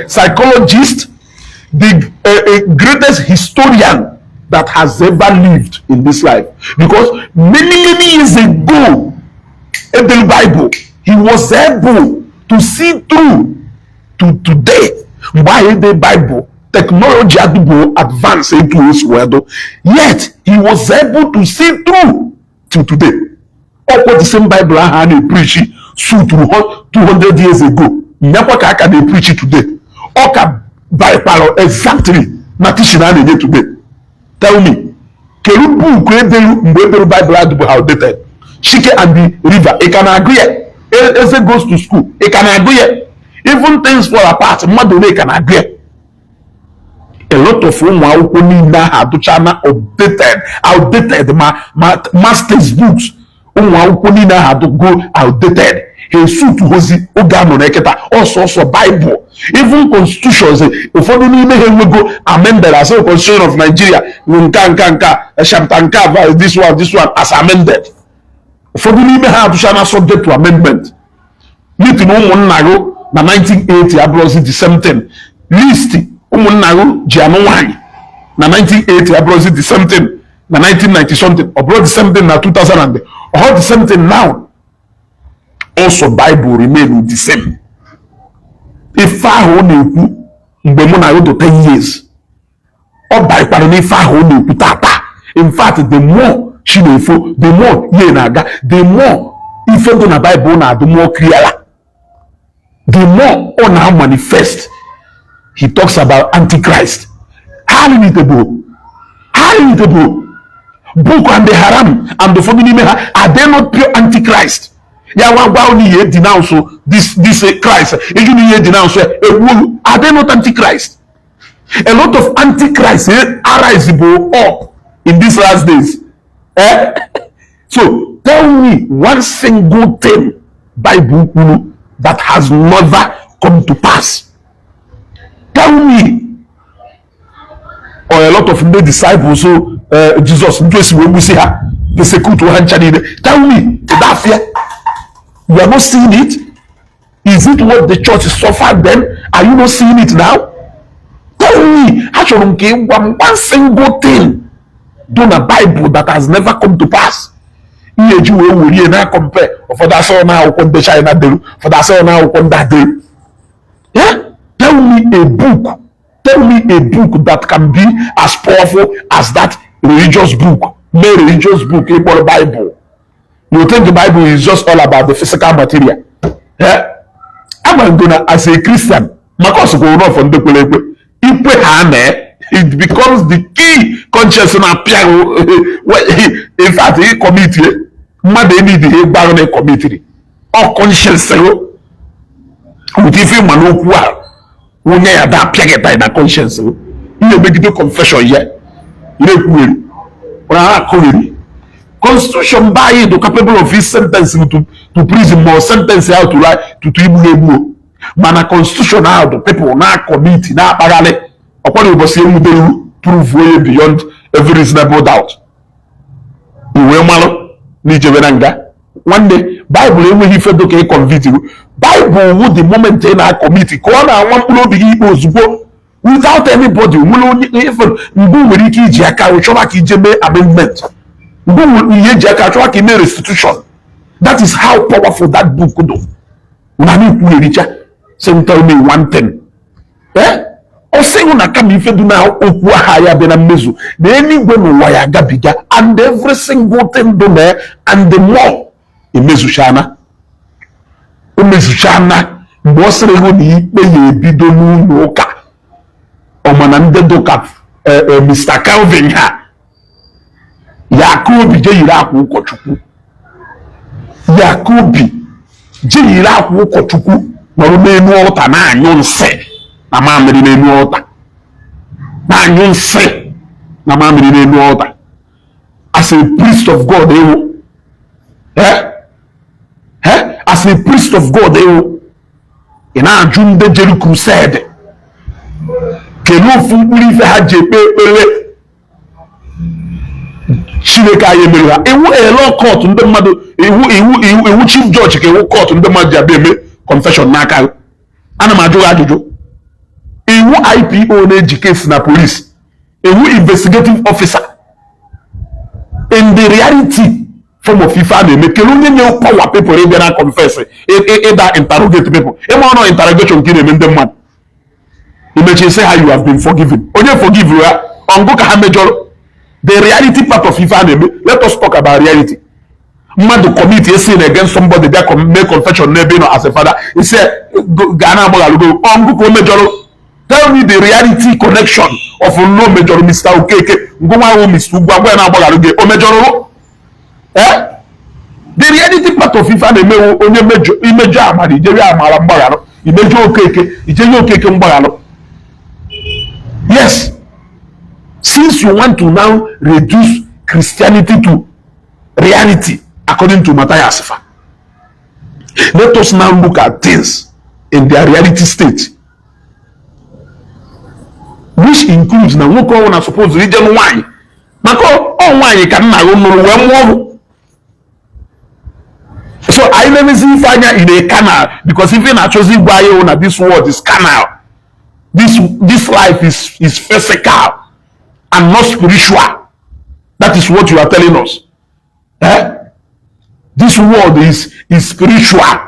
psychologist, the greatest historian that has ever lived in this life. Because many, many years ago, in the Bible, he was able to see through to today. Mgbe ahụ the Bible, technology adịbụ advance etu o si wee dụ. Yet, he was able to see through to today. Ọkwa the same Bible ahụ a na-epreach suturu 200 years ago, nyakwa ka aka na-epreach today. Ọ ka baịkwara exactly na teaching a na-enye today. Tell me, kedu book edelu mgbe edelu Bible adịbụ outdated? Chike and the River, ị ka na-agụ ya? Eze Goes to School, ị ka na-agụ ya? Even Things Fall Apart, mmadụ ole ka na-agụ ya? A lot of ụmụ akwụkwọ niile ahụ adụchana outdated ma mass textbooks, ụmụ akwụkwọ niile ahụ adụgo outdated. Ha esutuhozi oge a nọ n'ekịta ọsọsọ Bible. Even constitutions, ụfọdụ n'ime ha enwego amended, as Constitution of Nigeria nka nka nka chapter nka this one this one as amended. Ụfọdụ n'ime ha adụchana subject to amendment. Meeting ụmụnna gị na 1980 abụrụzi the same thing. List ụmụnna gị ji anụ nwaanyị na 1980 abụrụzi the same thing na 1990 something, ọ bụrụ the same thing na 2000 and ọ the same thing now. Also Bible remain the same. Ife ahụ ọ na-ekwu mgbe mụ na ya dị 10 years, ọ baikwara n'ife ahụ ọ na-ekwu tata. In fact, the more chi na-efo, the more ihe na-aga, the more ife dị na Bible na-adị more clearer, the more ọ na-manifest. He talks about Antichrist. Ha limitable book and the haram and ụfọdụ n'ime ha, are they not pure Antichrist? Ya nwa gwa unu ihe denounce this Christ, ịjụ na ihe denounce ya egbuo. Are they not Antichrist? A lot of Antichrist arise bụ up in these last days. Eh? So tell me one single thing Bible kwuru that has never come to pass. Tell me. Or a lot of ndị disciples so Jesus ndị esi wee gbusi ha, persecute ha ncha niile. Tell me that fear. You are not seeing it? Is it what the church suffered then? Are you not seeing it now? Tell me. Achọrọ m ka ị gwa m one single thing do na Bible that has never come to pass. Ihe eji wee werie na compare, ụfọdụ asịrị na akwụkwọ ndị China deru, ụfọdụ asịrị na akwụkwọ ndị aderu. Yeah? Tell me a book. Tell me a book that can be as powerful as that religious book. Mee religious book ịkpọrọ Bible, you think the Bible is just all about the physical material. Eh, agwara m gị na as a Christian, maka ọsụkwa n'ọfọ ndị kwere ekwe ikwe ha na it becomes the key conscience na-apịa gị. In fact, ị commit mmadụ enidi ihe gbarụ na commitiri ọ conscience gị with ife ịma n'okwu a nwunye ya da apịa gị na conscience gị, ihe megide confession ya ị na-ekwugheri ọ na-akụgheri. Constitution be anyị dị capable of his sentence to prison ma ọ sentence ya to life to igbu egbu, mana constitution ahụ dị people na-acommit na-akpagharị ọkwara ụbọchị enwudere prove onye beyond every reasonable doubt iwee malụ na ijebe na nga. Nwanne, Baịbụl enweghị ife dị ka ịconvict. Baịbụl wu the moment ị na-acommit ka ọ na-anwa mkpụrụ obi gị ikpe ozugbo without anybody nwere onye ife. Mgbe nwere ike iji aka chọba ka ije mee amendment, mgbe nwere ihe eji aka chọba ka ime restitution. That is how powerful that book do. Na ikwu ericha say, tell me one thing, eh, ọ sịghị na kama ife dị na okwu aha ya bịa na mmezu na eluigwe n'ụwa ya agabiga and every single thing dị na and the more emezuchana o mezuchana. Mgbe ọ sịrị hụ na ikpe ya ebido n'ụlọ ụka ọmana ndị dụka Mr. Calvin ha ya aka obi je yiri akwa ụkọchukwu, ya aka obi je yiri akwa ụkọchukwu nọrọ n'elu ọta na-anyụ nsị na mamịrị n'elu ọta, na-anyụ nsị na mamịrị n'elu ọta as a priest of God ewu, eh? Eh? As a priest of God ewu, ị na-ajụ ndị jere crusade kelee ofu mkpụrụ ife ha ji ekpe ekpere Chineke anyị emere ha iwu elo court ndị mmadụ iwu iwu iwu iwu chief judge ka iwu court ndị mmadụ ji abịa eme confession n'aka. Ana m ajụ gị ajụjụ. Iwu IPO na-eji case na police, iwu investigative officer, in the reality form of ife a na-eme, kedu onye nye power people ịbịa na confess, ịda interrogate people? Ịma ọnụ interrogation ka ị na-eme ndị mmadụ, imechi sị ha, "You have been forgiven." Onye forgive ha ọngụ ka ha mejọrọ? The reality part of ife a na-eme, let us talk about reality. Mmadụ commit a sin against somebody, bịa mee confession n'ebe ị nọ as a father, ise gaa na-agbaghalụgo ọngụ ka o mejọrọ. Tell me the reality connection of no mejọrọ Mr. Okeke ngụnwa ahụ, Mr. Ugwu agwa ya na-agbaghalụ gị o mejọrọ. Eh, the reality part of ife a na-emewu, onye mejọ imejọ amara ijeri amara mgbaghalụ, imejọ Okeke ijeri Okeke mgbaghalụ. Yes, since you want to now reduce Christianity to reality according to Matthias fa, let us now look at things in their reality state, which includes na nwoke ọnwụ na suppose ije nụ nwaanyị maka ọ nwaanyị ka nna gị nụrụ wee mụọ ọgwụ. So anyị na-emezi ife anya in a carnal, because ife na-achọzi igwe anyị hụ na this world is carnal, this life is physical and not spiritual. That is what you are telling us, eh? This world is spiritual.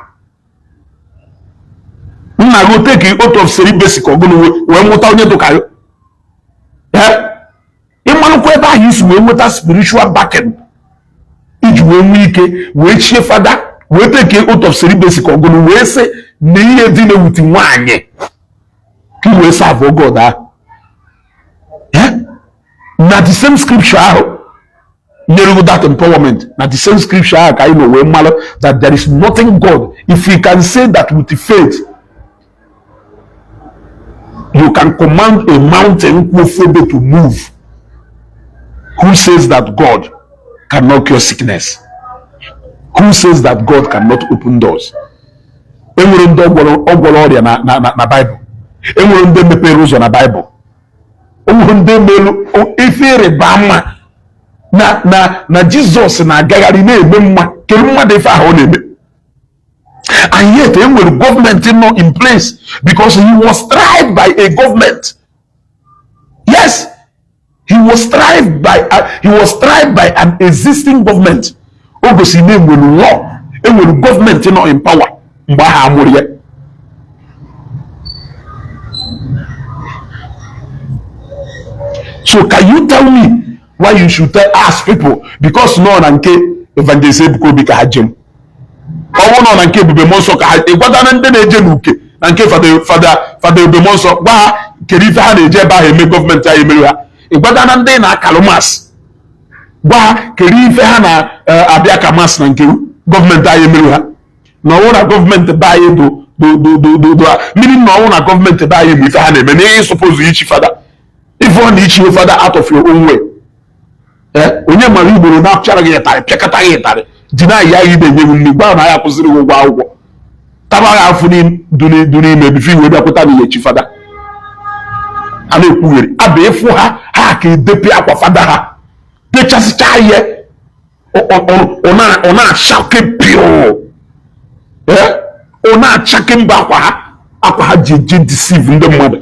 Nna gị take oath of celibacy ka ọgụnụ wee nwụta onye dụka gị, eh? Ịmalụkwa ebe ahụ isi wee nweta spiritual backing iji wee nwee ike wee chie fada wee take oath of celibacy ka ọgụnụ wee sị na ihe dị na-ewuti nwaanyị ka i wee serve God ahụ, eh? Na the same scripture ahụ nyere you that empowerment, na the same scripture ahụ ka anyị nọ wee malụ that there is nothing God. If you can say that with faith you can command a mountain kwụ ofu ebe to move, who says that God cannot cure sickness? Who says that God cannot open doors? Enwere ndị ọgwọrọ ọrịa na Bible, enwere ndị mepere ụzọ na Bible, enwere ndị melu ife ịrịba ama na Jizọs na-agagharị na-eme mma. Kedu mmadụ ife ahụ ọ na-eme? And yet enwere gọọmenti nọ in place because he was tried by a government. Yes, he was tried by an existing government. O gosi na enwere law, enwere gọọmenti nọ in power mgbe ahụ amụrụ ya. So can you tell me Why you should tell ask people? Because nọ na nke Evangelist Ebuka Obi ka ha jem. Ọ bụrụ nọ na nke Ebube Mmụọ Nsọ ka ha ịgwadana ndị na-eje n'uke na nke Fada Ebube Mmụọ Nsọ, gwa ha kedu ife ha na-eje ebe ahụ eme, gọọmenti anyị emerụ ha. Ịgwadana ndị na-akalụ mass, gwa ha kedu ife ha na-abịa ka mass na nke gọọmenti anyị emerụ ha. Na ọwụ na gọọmenti be anyị do do do do do do meaning na ọwụ na gọọmenti be anyị ma ife ha na-eme na ihe suppose ichi fada, ife ọ na ichi fada out of your own way. Onye mara igboro na-apịara gị ịtarị, pịakọta gị ịtarị ji na ya ibe enye gị nri, gwa na ya kwụsịrị gị ụgwọ akwụkwọ, taba gị afụ du n'ime before iwe bịakwụta na ihe chi fada. A na-ekwugheri abụ ịfụ ha, ha ka edepe akwa fada ha dechasịcha ihe, ọ na-achake pịụ, ọ na-achake mba akwa ha ji eje deceive ndị mmadụ.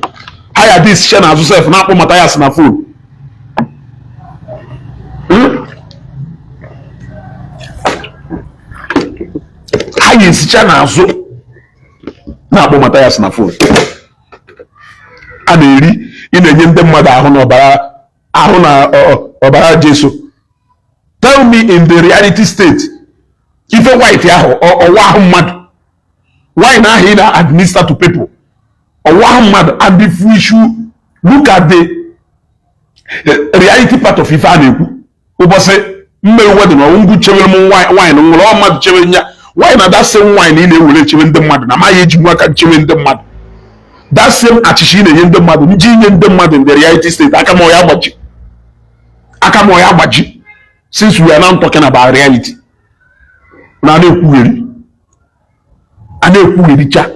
Ha ya dị isicha n'azụ sef na-akpọ Mathias na phone. Ha ya esicha n'azụ na-akpọ Mathias na phone. A na-eri, ị na-enye ndị mmadụ ahụ na ọbara, ahụ na ọbara Jesu. Tell me, in the reality state, ife white ahụ ọwa ahụ mmadụ, wine ahụ ị na-administer to people, ọwa ahụ mmadụ? And if we should look at the reality part of ife a na-ekwu, ụbọchị mmeri wedding, ọwụ ngwu chewere m wine nwere ọ mmadụ chewe nya wine na that same wine ị na-ewere echewe ndị mmadụ na amaghị eji nwa aka chewe ndị mmadụ, that same achịcha ị na-enye ndị mmadụ nji inye ndị mmadụ, in the reality state, aka m ọ ya agbaji, aka m ọ ya agbaji. Since we are now talking about reality, na na-ekwugheri, a na-ekwughericha,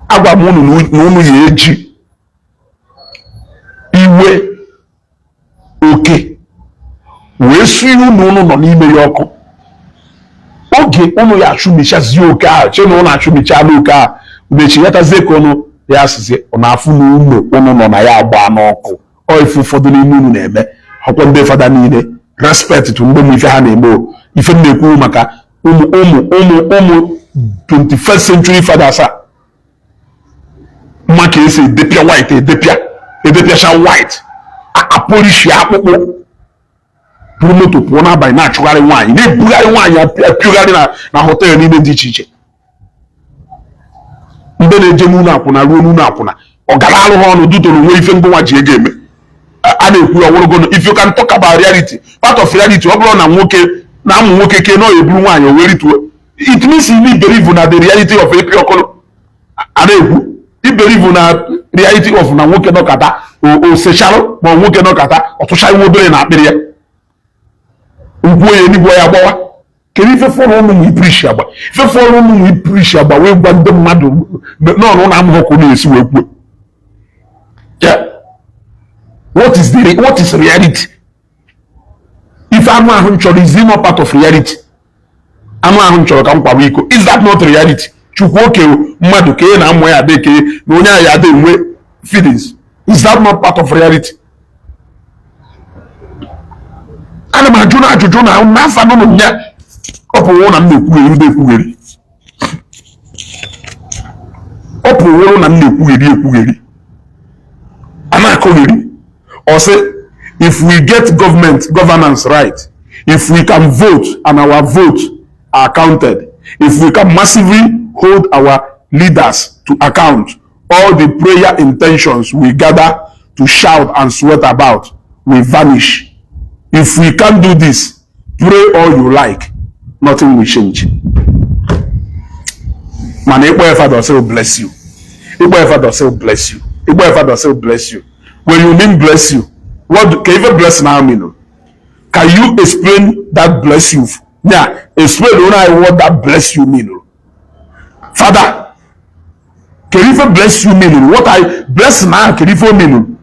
agwa m unu na unu ya eji iwe oke wee su unu nọ n'ime ya ọkụ. Oge unu ya achụmichazie oke ahụ, che na unu achụmicha n'oke ahụ, unu echighatazie ka unu ya asịzi ọ na-afụ na unu nọ na ya agba n'ọkụ. Ọ ife ụfọdụ n'ime unu na-eme ọkwọ ndị fada niile, respect to ndị ụmụ ife ha na-eme o. Ife m na-ekwu maka ụmụ ụmụ ụmụ ụmụ 21st century fathers a mma ka esi edepịa white, edepịa, edepịacha white, apolish akpụkpọ, buru moto pụọ n'abalị, na-achụgharị nwaanyị, na-ebugharị nwaanyị, apịugharị na hotel niile dị iche iche. Ndị na-eje n'ụlọ akwụna ruo n'ụlọ akwụna, ọ gara alụ ha ọnụ dutoro nwe ife ngụnwa ji ego eme. A na-ekwu ya ọwụrụgono. If you can talk about reality, part of reality, ọ bụrụ na nwoke na amụ nwoke ke na ọ eburu nwaanyị o wee rituo, it means you need believe na the reality of epi ọkụlụ. A na-ekwu I believe na reality of na nwoke nọkata o sechalụ, ma nwoke nọkata ọ tụcha iwe obere na akpịrị ya nkwuo ya enigwe ya gbawa. Kedu ife fọrọ ụnụ nwe iprishi agba? Ife fọrọ ụnụ nwe iprishi agba wee gwa ndị mmadụ n'ọnụ na amụghọ ka unu esi wee kwuo ya. What is reality? Ife anụ ahụ m chọrọ, is it not part of reality? Anụ ahụ m chọrọ ka m kwawa iko, is that not reality? Chukwu oke mmadụ ka ị na-amụ ya adị ke na onye ahụ ya adị enwe feelings, is that not part of reality? Ana m ajụ na ajụjụ na n'afa nụnụ ya. Ọ pụrụ na m na-ekwugheri, ndị ekwugheri, ọ pụrụ na m na-ekwugheri ekwugheri, a na-akọgheri. Ọ sị, if we get government governance right, if we can vote and our vote are counted, if we can massively hold our leaders to account, all the prayer intentions we gather to shout and sweat about will vanish. If we can't do this, pray all you like, nothing will change. Mana ịkpọ ya father, say bless you. Ịkpọ ya father, say bless you. Ịkpọ ya father, say bless you. When you mean bless you, what can even bless now mean? Can you explain that bless you? Yeah, explain only what that bless you mean. Father, can even bless you mean? What I bless now, can even mean?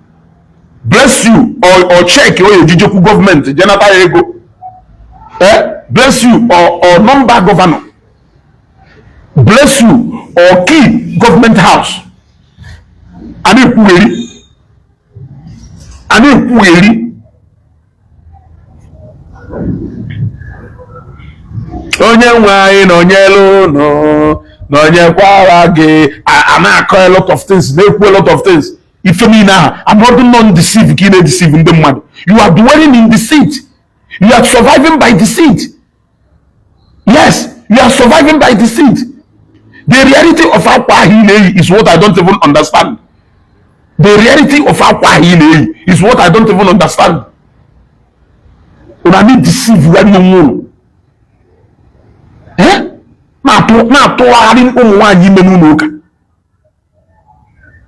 Bless you or check or ejijekwu gọọmenti jenata ya ego. Bless you or number governor. Bless you or key government house. A na-ekwugheri, a na-ekwugheri. Onye nwe anyị nọnyere unu, nọnyekwara gị. A na-akọ a lot of things, na-ekwu a lot of things. Ife niile ahụ abụọdụ non deceive ka ị na-edeceive ndị mmadụ. You are dwelling in deceit. You are surviving by deceit. Yes, you are surviving by deceit. The reality of akwa ahụ ị na-eyi is what I don't even understand. The reality of akwa ahụ ị na-eyi is what I don't even understand. Una need deceive ya onwe unu. Eh? Na-atụ na-atụgharị ụmụ nwaanyị ime n'ụlọ ụka,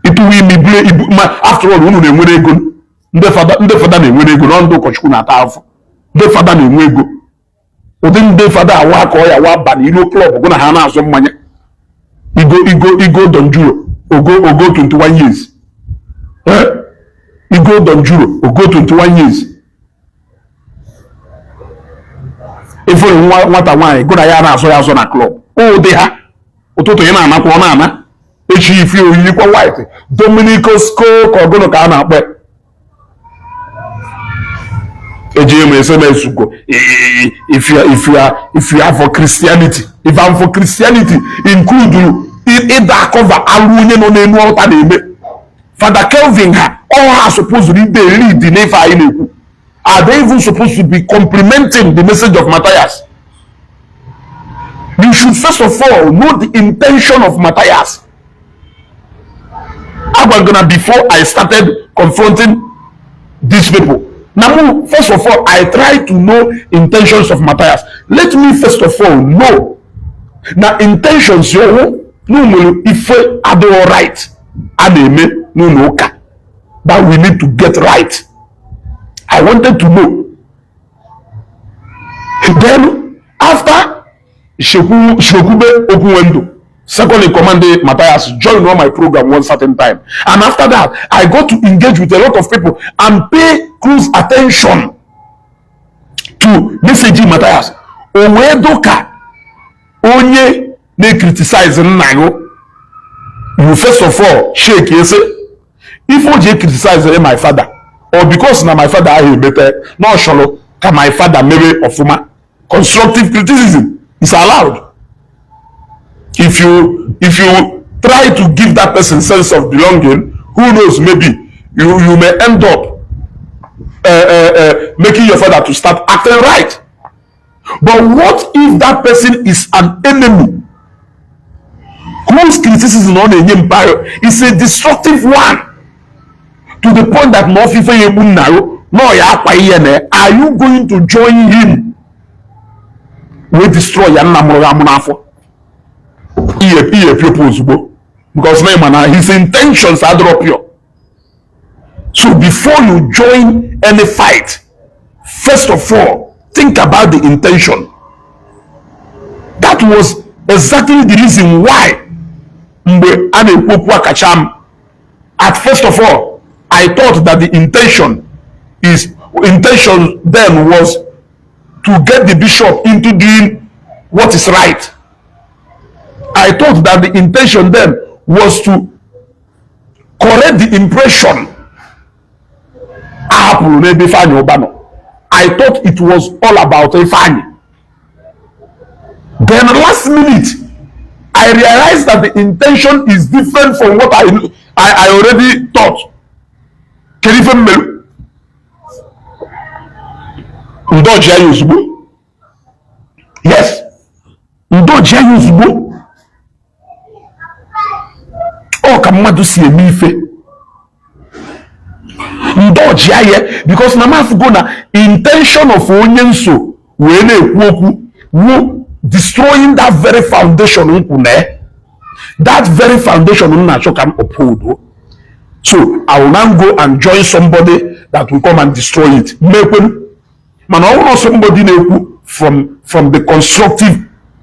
ịtụwa ime ibue ibu. Ma after all, unu na-enwere ego. Ndị fada, ndị fada na-enwere ego na ndị ụkọchukwu na-ata afọ. Ndị fada na-enwe ego. Ụdị ndị fada awa ka ọ ya wa ba n'ilo club gụ na ha na-azụ mmanya. Igo igo igo donjuro ogo ogo 21 years. Eh? Igo donjuro ogo 21 years. Efere nwa nwata nwaanyị gụ na ya na-azụ ya azụ na club. Ụdị ha ụtụtụ ị na-anakwa, ọ na-ana echi ife oyirikwa white Dominico Sco ka ọgụnụ ka a na-akpọ ya. Eji m SMS go if you are for Christianity, if I'm for Christianity, include ịda cover alụ onye nọ n'elu altar na-eme. Father Kelvin, ha all ha supposed to dey lead n'ife anyị na-ekwu. Are they even supposed to be complimenting the message of Matthias? You should first of all know the intention of Matthias. Agwa na before I started confronting these people na mu, first of all, I try to know intentions of Matthias. Let me first of all know na intentions ya hụ na nwere ife adịghị right a na-eme n'ụlọ ụka that we need to get right. I wanted to know. Then after Shekwube Okwuwendu, second in command Matthias, joined all my program one certain time, and after that I got to engage with a lot of people and pay close attention to message Matthias. O wee dụka onye na-criticize nna gị. You first of all shake ese ife o ji criticize my father, or because na my father ahụ emete na ọ chọrọ ka my father mere ọfụma. Constructive criticism is allowed. If you try to give that person sense of belonging, who knows, maybe you may end up making your father to start acting right. But what if that person is an enemy whose criticism ọ na-enye mpaghara is a destructive one, to the point that na ọfịfe ya egbu nna ya na ọ ya akwa ihe na? Are you going to join him wee destroy ya nna mụrụ ya amụ n'afọ? Ihe ihe piopụ ozugbo, because na ịma na his intentions adịrọ pure. So before you join any fight, first of all, think about the intention. That was exactly the reason why mgbe a na-ekwu okwu akacha m, at first of all, I thought that the intention then was to get the bishop into doing what is right. I thought that the intention then was to correct the impression a hapụrụ n'ebe Ifeanyi Uba nọ. I thought it was all about Ifeanyi. Then last minute, I realized that the intention is different from what I already thought. Kedu ife m mere? Ndọji ya ozugbo. Yes, ndọji ya ozugbo. Ọ ka mmadụ si eme ife ndọji ya, because na mafugo na intention of onye nso wee na-ekwu okwu wu destroying that very foundation nkwụ na that very foundation m na-achọ ka m uphold. So I will now go and join somebody that will come and destroy it? Mmekwenu. Mana ọ bụrụ somebody na-ekwu from the constructive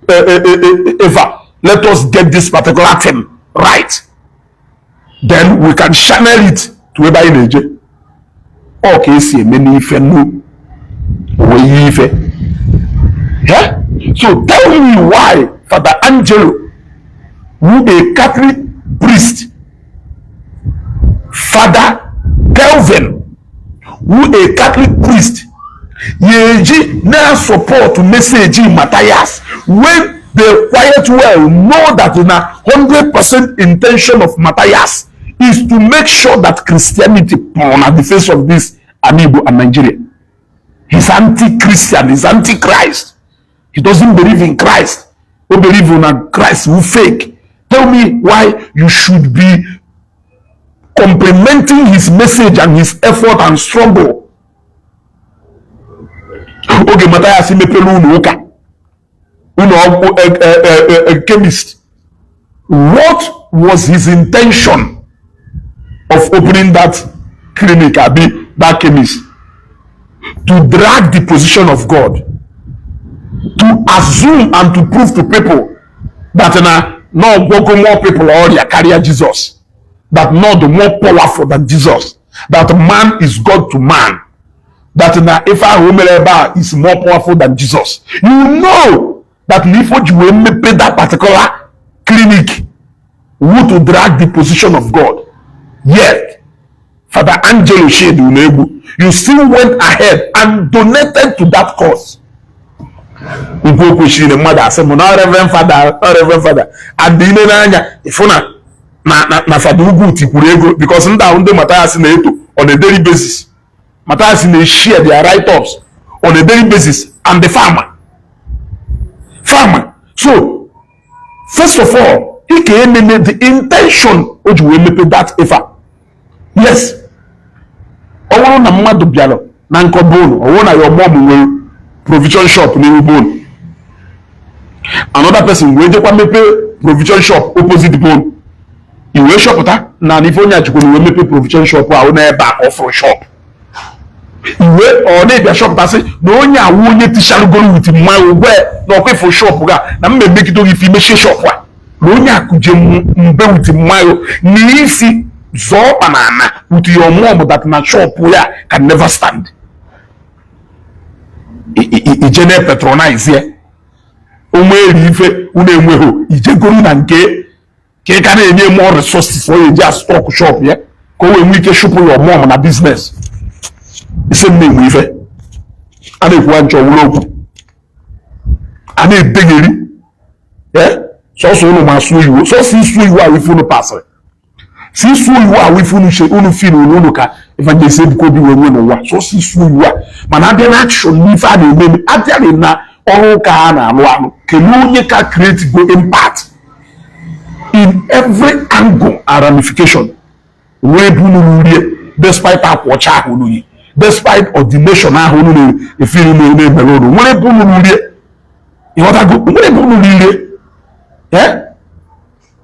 ever, let us get this particular thing right, then we can channel it to ebe anyị na-eje. Ọ ka esi eme n'ife nu wee ihe ife. Yeah? So tell me why Father Angelo, who a Catholic priest, Father Kelvin, who a Catholic priest, ya eji na-support message Matthias when they quite well know that na 100% intention of Matthias is to make sure that Christianity pụrụ na the face of this ala Igbo and Nigeria. He's anti-Christian, he's anti-Christ. He doesn't believe in Christ. O believe na Christ wụ fake. Tell me why you should be complimenting his message and his effort and struggle. Oge Mathias mepere ụlọ ụka, ụlọ ọgwụ, chemist, what was his intention of opening that clinic, abi that chemist? To drag the position of God, to assume and to prove to people that na no gwọgo more people ọrịa karịa Jesus, that not more powerful than Jesus, that man is God to man, that na ife ahụ o mere ebe a is more powerful than Jesus. You know that na ife o ji wee mepe that particular clinic wu to drag the position of God. Yet Father Angelo Shade Unegbu, you still went ahead and donated to that cause. Nkwu o kwesịrị mmadụ asị m na Reverend Father, Reverend Father, and ile n'anya ịfụ na Fada Ugwu tikwuru ego, because ndị ahụ ndị Mathias na-eto on a daily basis. Mathias na-share their write-ups on a daily basis, and the farmer. So first of all, ike ememe the intention o ji wee mepe that ife. Yes, ọ bụrụ na mmadụ bịara na nkọba unu, ọ bụrụ na your mom nwere provision shop n'ihu bone, another person wee jekwa mepe provision shop opposite bone, i wee chọpụta na ife onye achikwara wee mepe provision shop ahụ n'ebe a ka ọ fụrụ shop, iwe ọ na-ebịa chọpụtasị na onye awụ onye ticharugoro with mmanya ụgwọ na ọkwa ịfụ shop ga na mma emegide gị ife imechie shop a, na onye akụje mbe with mmanya na isi zọọ ọkpa na ana with your mom that na shop ya can never stand. Ije na patronize ya, onwe eri ife unu enweghị, ijegoro na nke ka ị ka na-enye more resources ọ ga-eji stock shop ya ka o wee nwee ike chụpụ your mom na business. Isi m na-enwe ife a na-ekwuwa nchọ wụrụ okwu a na-edegheri sọsọ unu ma asụ oyibo, sọsọ isu oyibo ahụ ife unu pasịrị si isu oyibo ahụ ife unu che unu feel unu ka Evangelist Ebuka Obi wee nwee n'ụwa, sọsọ isu oyibo a. Mana abịa na action n'ife a na-eme eme, abịa na ọrụ ụka a na-alụ alụ, kelee onye ka create go impact in every angle and ramification wee bụ unu rie, despite akwa ọcha ahụ unu yi, despite ordination ahụ unu na-efiri na-emere unu, nwere ebe unu rie. Ịghọtago? Nwere ebe unu rie. Eh,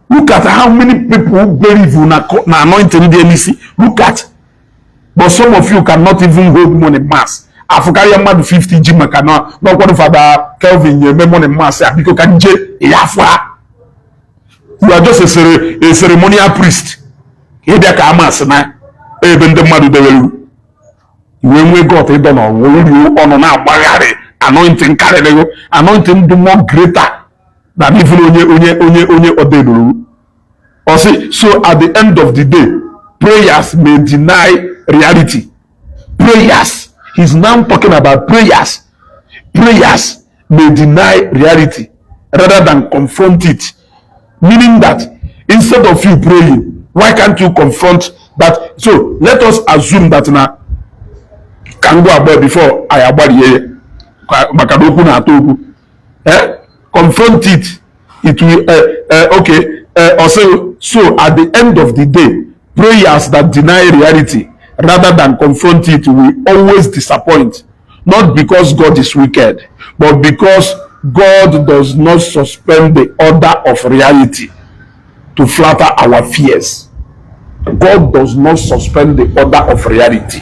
look at how many people believe na anointing dị n'isi. Look at, but some of you cannot even hold morning mass. Afụkarịa mmadụ 50 ji maka na n'ọkwado Fada Kelvin nye eme morning mass a, biko ka nje ya afọ ha. You are just a ceremonial priest. Ịbịa ka amasị na ebe ndị mmadụ dewere wee nwee got ịdọ n'ọrụ ọnụ na-agbagharị anointing karịrị, anointing dị more greater than even onye ọdịnuru ọ sị. So at the end of the day, prayers may deny reality. Prayers, he's now talking about prayers. Prayers may deny reality rather than confront it, meaning that instead of you praying, why can't you confront that? So let us assume that na ka ngwa agba before anyị agbarie ya maka na okwu na-atọ okwu, eh, confront it, it will okay, also. So at the end of the day, prayers that deny reality rather than confront it will always disappoint, not because God is wicked, but because God does not suspend the order of reality to flatter our fears. God does not suspend the order of reality.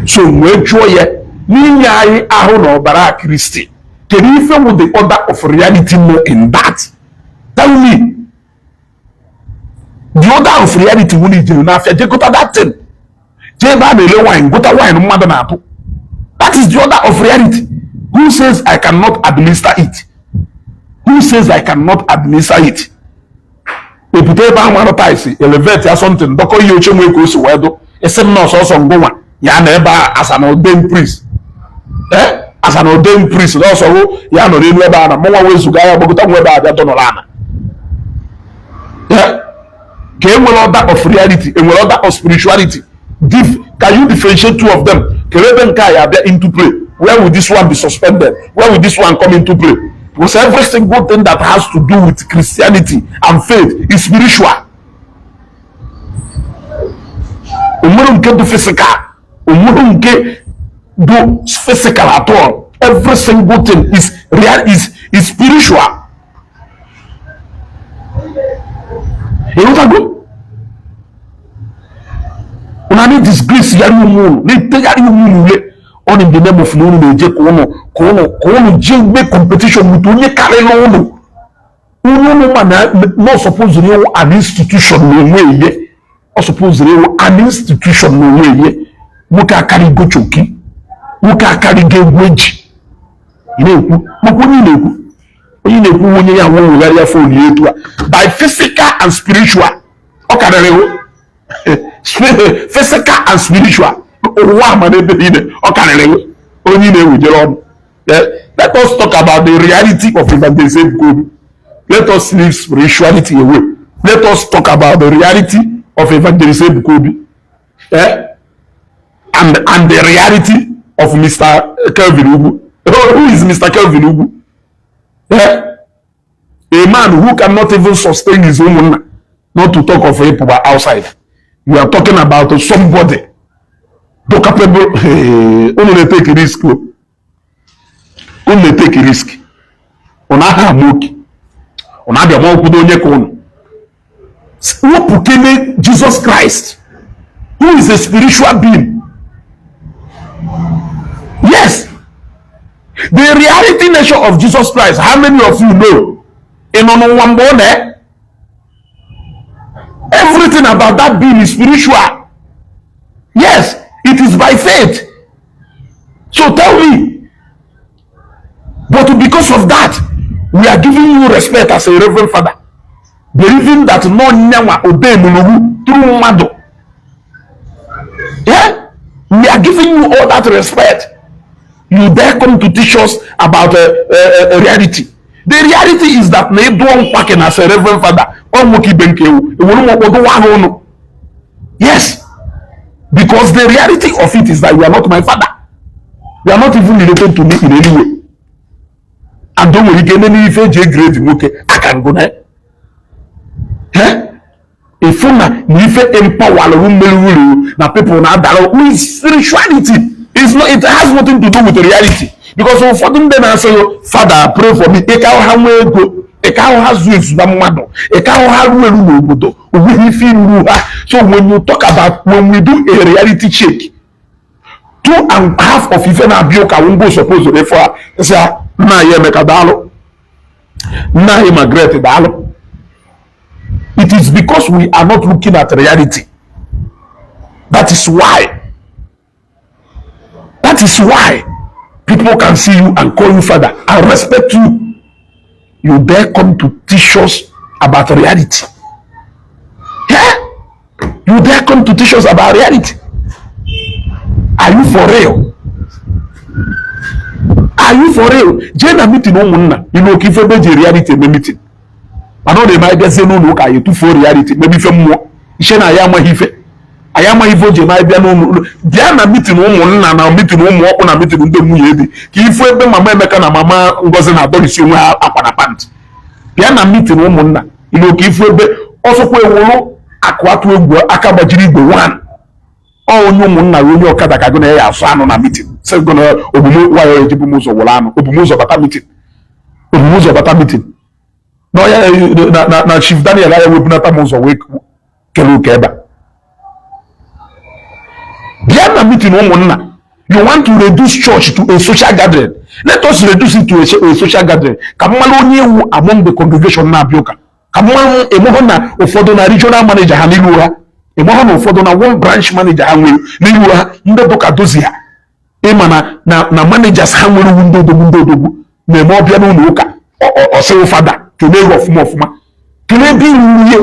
So wee jụọ ya n'inye anyị ahụ na ọbara Kristi, kedu ife wụ the order of reality no in that? Tell me the order of reality. Wụ na ijere n'afịa jee gota that thing, jee ebe a na-ele wine gota wine mmadụ na-atụ. That is the order of reality. Who says I cannot administer it? Who says I cannot administer it? Epụta ebe ahụ arụ tiles, elevate ya something, dọkọ ihe oche nwee ka o si wee dụ isi m na ọsọsọ ngụnwa ya na ebe a as an ordained priest, eh, as an ordained priest, na ọsọ ya nọ n'elu ebe a na mụnwa wezuga ya gbagota nwa ebe a bịa dọnọrọ ana ya. Ka e nwere order of reality, enwere order of spirituality. Can you differentiate two of them? Kedu ebe nke a ya abịa into play? Where will this one be suspended? Where will this one come into play? Because every single thing that has to do with Christianity and faith is spiritual. Onwere nke dị physical, onwere nke dị physical at all. Every single thing is real, is spiritual. Ịghọtago? Unu na disgrace yari onwe unu, na-etegharị onwe unu ule on in the name of na unu na-eje ka unu jee mee competition with onye karịrị unu. Onye unu ma na not suppose ịwụ an institution n'onwe ihe ọ suppose ịwụ an institution n'onwe ihe. Nwoke akarịgo choki, nwoke akarịgo egwu eji ị na-ekwu maka onye ị na-ekwu, onye na-ekwu onye ya nwe nwegharịa phone ya etu a by physical and spiritual. Ọ karịrị hụ physical and spiritual ụwa ama n'ebe niile. Ọ karịrị hụ onye ị na-ewujere ọnụ. Let us talk about the reality of Evangelist Ebuka Obi. Let us leave spirituality away. Let us talk about the reality of Evangelist Ebuka Obi, eh? And the reality of Mr. Kelvin Ugwu. Who is Mr. Kelvin Ugwu? Eh? A man who cannot even sustain his own, not to talk of people outside. We are talking about somebody do capable. Unu na-etake risk o. Unu na-etake risk. Unu aha ama oke. Unu abịa ma okwudo onye ka unu. Wepụ kene Jesus Christ, who is a spiritual being. Yes, the reality nature of Jesus Christ, how many of you know? Ị nọ n'ụwa mgbe ọ na everything about that being is spiritual. Yes, it is by faith. So tell me, but because of that, we are giving you respect as a reverend father, believing that no nyanwa obey mulugu through mmadụ. Yeah, we are giving you all that respect. You dare come to teach us about reality. The reality is that na ịdụọ nkwake na as a reverend father, ọ nwoke ibe nke ewu ewere m ọkpọdụ ahụ ụnụ. Yes, because the reality of it is that you are not my father. You are not even related to me in any way. And o nwere ike nene ife eji egrade nwoke aka ngụ na ịfụ na ife empower mmeri wuru na people na-adara with spirituality is not, it has nothing to do with reality, because ụfọdụ ndị na-asị, "Father, pray for me," ịka ahụ ha nwee ego, ịka ahụ ha zuo ezu na mmadụ, ịka ahụ ha ruo eru n'obodo, onweghị ife iruru ha. So when you talk about, when we do a reality check, two and half of ife na-abịa ụka ngwa suppose ịfụ ha sị ha, "Nna anyị Emeka, daalụ. Nna anyị Margaret, daalụ." It is because we are not looking at reality. That is why people can see you and call you father and respect you. You dare come to teach us about reality? Yeah, you dare come to teach us about reality? Are you for real? Are you for real? Jee na meeting ụmụnna ime oke ife ebe eji reality eme meeting, mana ọ na-eme anyị bịazie n'ụlọ ụka, anyị etufuo reality, mebe ife mmụọ iche na anyị amaghị ife, anyị amaghị ife o ji eme. Anyị bịa n'ụlọ, bịa na meeting ụmụnna, na meeting ụmụ ọkpụ, na meeting ndị nwunye di, ka ifu ebe mama Emeka na mama Ngozi na-adọrisi onwe ha akwa na pant. Bịa na meeting ụmụnna ile oke ifu ebe ọsọkwa ewuru akụ atụ egwu aka gbajiri igwe one ọ onye ụmụnna ya, onye ọkada ka gụ na ya asụ anụ na meeting, sị gụ na omume nwayọ ejibu m ụzọ wụrụ anụ obumu ụzọ bata meeting, obumu ụzọ bata meeting na ọya na Chief Daniel aya webunata m ụzọ wee kele ụka ebe a. Bịa na meeting ụmụnna. You want to reduce church to a social gathering? Let us reduce it to a social gathering ka mmalụ onye ewu among the congregation na-abịa ụka, ka mmalụ ịmụhụ na ụfọdụ na regional manager ha n'ilu ha, ịmụhụ na ụfọdụ na one branch manager ha nwere n'ilu ha, ndị dụka dozi ha ịma na managers ha nwere ugwu, ndị odogwu, ndị odogwu na-eme ọbịa n'ụlọ ụka ọsịwụ, "Fada, kelee gị ọfụma ọfụma." Kelee ebe iru ihe.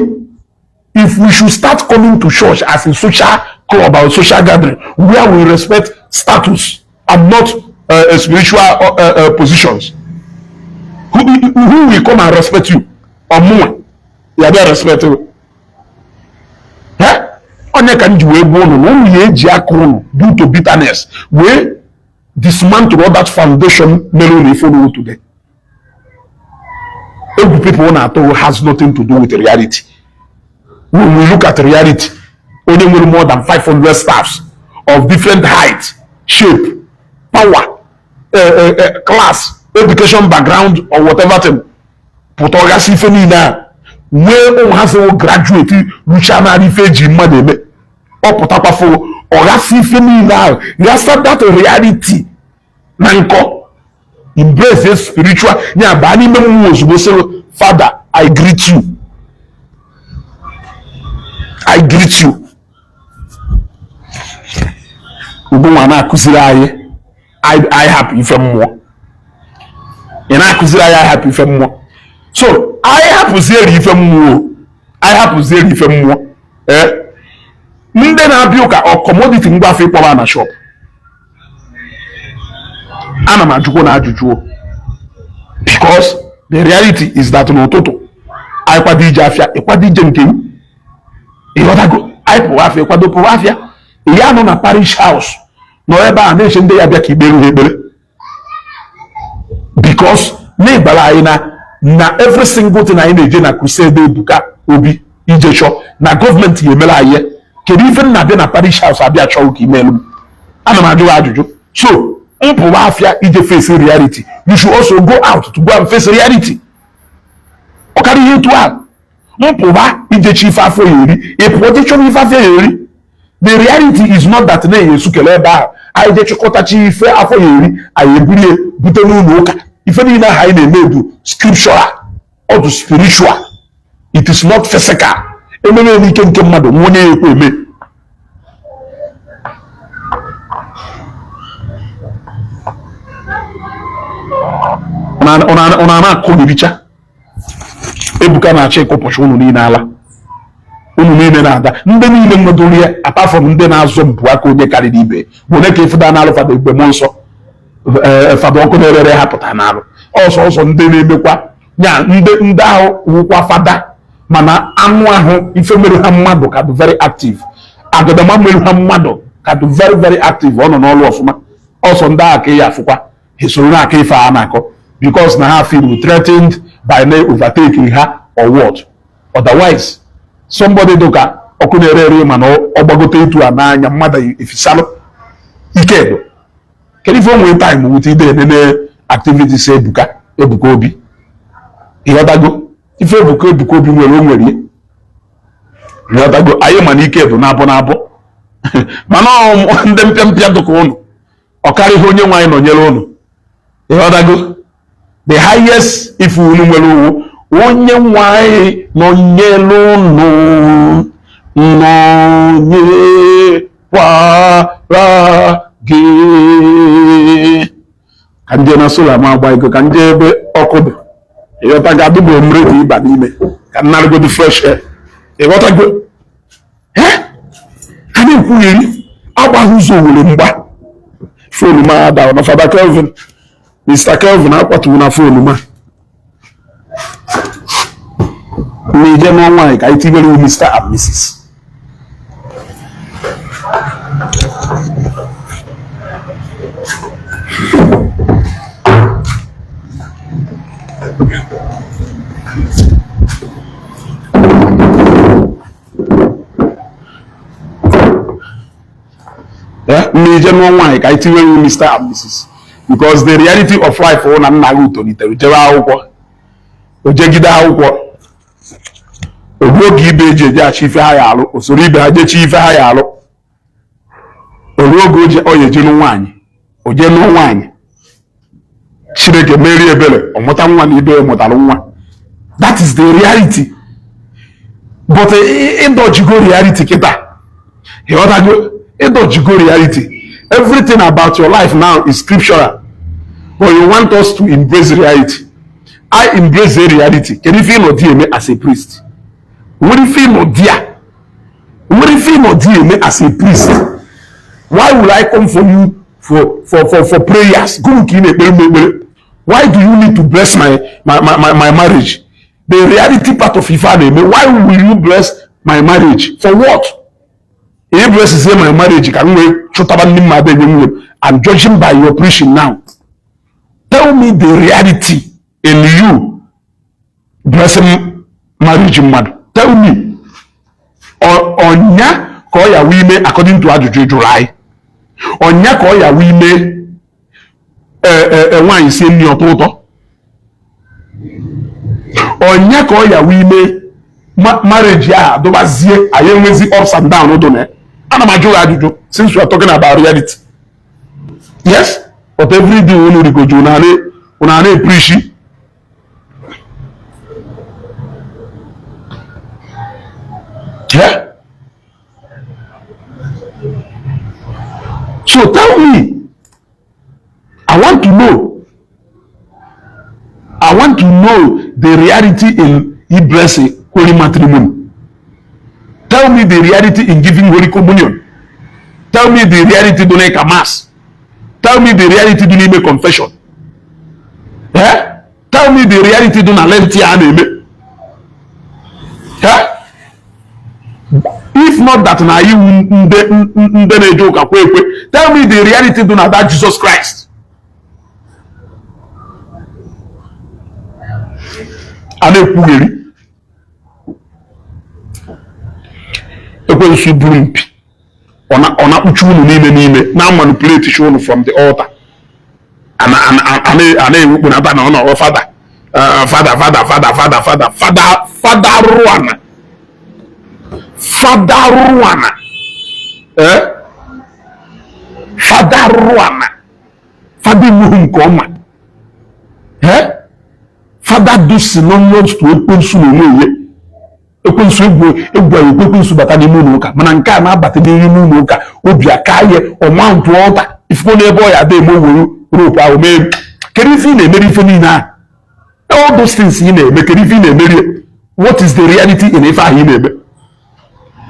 If we should start coming to church as a social club or social gathering where we respect status and not spiritual positions, who will come and respect you? Ọmụnwa ya bịa respect you? Onye ka m ji wee gwa ụnụ na ụnụ ya eji aka ụnụ due to bitterness wee dismantle all that foundation mere ụnụ ife ụnụ today. Egwu people na-atụ has nothing to do with reality. When we look at reality, onye nwere more than 500 staffs of different height, shape, power, class, education background or whatever thing, pụta ọgasị ife niile a nwee ụmụ ha sịwụ graduate rucha narị ife eji mmadụ eme, ọ pụtakwafụ ọghasị ife niile ahụ, ghasa that reality na nkọ, embrace spiritual ya, baa n'ime mmụọ ozugbo, sị, "Father, I greet you, I greet you." Ugbu na-akụziri anyị anyị hapụ ife mmụọ, ị na-akụziri anyị hapụ ife mmụọ. So anyị hapụziere ife mmụọ, anyị hapụziere ife mmụọ. Ee, ndị na-abịa ụka ọ commodity ngwa afọ ịkpọba na shop. Ana m ajụkwa na ajụjụ, because the reality is that n'ụtụtụ anyị kwado ije afịa, ịkwado ije nke m, ịghọtago? Anyị pụrụ afịa, ịkwado pụrụ afịa. Ya nọ na parish house nọ ebe a na-eche ndị ya bịa ka ikpere ha ekpere, because n'ịbara anyị na every single thing anyị na-eje na crusade Ebuka Obi ije chọọ na gọọmenti ya emere anyị. Kedu ife m na-abịa na parish house abịa chọọ ka imeelu m? Ana m ajụ ajụjụ. So mpụwa afịa ije face reality, you should also go out to go and face reality. Ọ karịa ihe etu a, mpụwa ije chi ife afọ ya eri, ị pụọ je chọrọ ife afọ ya eri. The reality is not that na-enye esukele ebe ahụ anyị je chịkọtachi ife afọ ya eri, anyị ebulie bute n'ụlọ ụka. Ife niile ahụ anyị na-eme bụ scriptural, ọ bụ spiritual, it is not physical. Ememe n'ike nke mmadụ nwa onye ya ekwe eme. Ọ na-akụ n'iricha. Ebuka na-achọ ịkụpụcha unu niile ala, unu niile na-ada. Ndị niile nwedoro ya, apart from ndị na-azọ mpụ aka onye karịrị ibe, bụ onye ka ịfụda n'alụ Fada Igbe Mmụọ Nsọ, Fada ọkụ na-erere ha pụta n'alụ ọsọ ọsọ. Ndị na-emekwa ya, ndị ahụ wụkwa fada, mana anụ ahụ ife mere ha mmadụ ka dị very active, agụdama mere ha mmadụ ka dị very very active, ọ nọ n'ọlụ ọfụma. Ọsọ ndị ahụ ka ya afụkwa ha esoro na-akọ ife a na-akọ, because na ha feel threatened by na overtaking ha or what. Otherwise, somebody dụka ọkụ na-ere ere, mana ọ gbagote etu a n'anya mmadụ efisalụ ike do. Kedu ife o nwere time wute ide enene activities Ebuka Ebuka Obi? Ịghọtago? Ife Ebuka Ebuka Obi nwere, o nwere. Ịghọtago? Anyị ma na ike bụ na-abụ na-abụ, mana ọ ndị mpịampịa dụka ụnụ, ọ karịghị onye nwe anyị nọnyere ụnụ. Ịghọtago? The highest ife unu nwere uwu onye nwe anyị nọnyere ụnụ, nọnyekwara gị. Ka nje na solar ma agba ego, ka nje ebe ọkụ dị. Ịghọtago? Adịbụ m ready ịba n'ime ka m narụgodi fresh air. Ịghọtago? Ha na-ekwugheri agbaghị ụzọ were mgba phone m ada na Fada Kelvin, Mr. Kelvin akwatuwo na phone m a na-eje n'ọnwa nwaanyị ka anyị tibere Mr. and Mrs. Na-eje n'ọnwa nwaanyị ka anyị tiwere Mr. and Mrs. because the reality of life hụ na nna gị tolitere jebe akwụkwọ, o jegide akwụkwọ, ogbu oge ibe eji eje achọ ife ha ya alụ, usoro ibe ha jechi ife ha ya alụ, oru oge ọ ya eje nụ nwaanyị, o jee nụọ nwaanyị, Chineke merie ebere, ọ mụta nwa na ibe ya mụtara nwa. That is the reality. But ịdọjigo reality kịta, ịghọtago? Ịdọjigo reality. Everything about your life now is scriptural, but you want us to embrace reality. I embrace the reality. Kedu ife ịnọ di eme as a priest? Nwere ife ịnọ di a, nwere ife ịnọ di eme as a priest? Why will I come for you for prayers? Gụrụ ka ị na-ekpere m ekpere. Why do you need to bless my marriage? The reality part of ife a na-eme, why will you bless my marriage? For what? Ị blessizie my marriage ka m wee chụtaba ndị mmadụ enye nwunye m. I'm judging by your preaching now. Tell me the reality in you blessing marriage mmadụ. Tell me, ọnya ka ọ ya wee ime according to ajụjụ ị jụrụ anyị, ọnya ka ọ ya wee ime nwaanyị sie nri ọ tọọ ụtọ, ọnya ka ọ ya wee ime marriage ahụ adụbazie anyị enwezi ups and down dụ na. Ana m ajụ gị ajụjụ since we are talking about reality. Yes, but every day unu rigoju unu ana-epreachi. Yeah? So tell me, I want to know. I want to know the reality in blessing holy matrimony. Tell me the reality in giving holy communion. Tell me the reality dị n'ịka mass. Tell me the reality dị n'ime confession. Eh? Tell me the reality dị na lent a na-eme. Eh? If not that na anyị ndị na-eje ụka kwe ekwe, tell me the reality dị na that Jesus Christ. A na-ekwugheri ekwensu buru mpi ọ na-akpụchi unu n'ime n'ime na manipulate unu from the altar a na-ewukpu na na ọ nọrọ fada fada fada fada fada fada fada fada arụrụ ana fada arụrụ ana eh? Fada arụrụ ana, fada enweghị nke ọma, eh? Fada dị synonymous to ekwensu na onwe ya. Ekwensu egwu egwu ekwe ekwensu bata n'ime ụlọ ụka, mana nke a na-abata n'ime ụlọ ụka obi aka ya ọma ntụ ọta ifuko n'ebe ọ ya ada eme owere rope ahụ mee. Kedu ife ị na-emeri ife niile ahụ? All those things ị na-eme, kedu ife ị na-emeri? What is the reality in ife ahụ ị na-eme?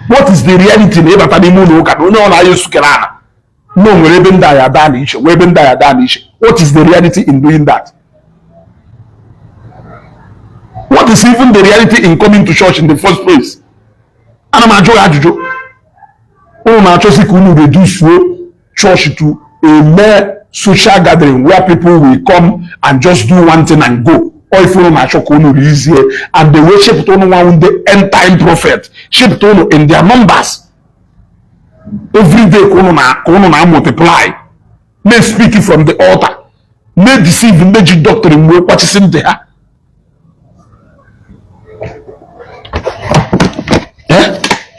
What is the reality na ịbata n'ime ụlọ ụka na onye ọ na-aya esukere ala na o nwere ebe ndị agha daa na iche nwee ebe ndị agha daa na iche? What is the reality in doing that? What is even the reality in coming to church in the first place? Ana m ajụ ya ajụjụ. Unu na-achọzi ka unu reduce church to a mere social gathering where people will come and just do one thing and go. Ọ ife unu na-achọ ka unu rizie and they wee chepụta unu nwa ndị end time prophet, chepụta unu in their numbers every day ka unu na ka unu na multiply, na-speak from the altar, na-deceive ndị ji doctrine wee kwachisi ntị ha.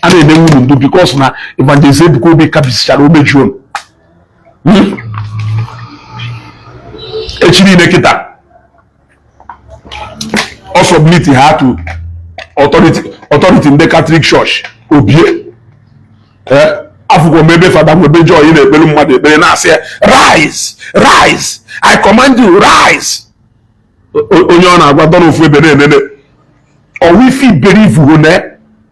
A na-eme nwunu ndu because na Evangelist Ebuka Obi kabisichara omeji unu. Echi niile kịta ọ submit ha to authority ndị Catholic Church obie. Afụkwa m ebe Fada Nwebe Joy na-ekpere mmadụ ekpere na-asị ya, rise, rise, I command you, rise. Onye ọ na-agwa dọ n'ofu ebe na-enene ọwa ife iberivugo na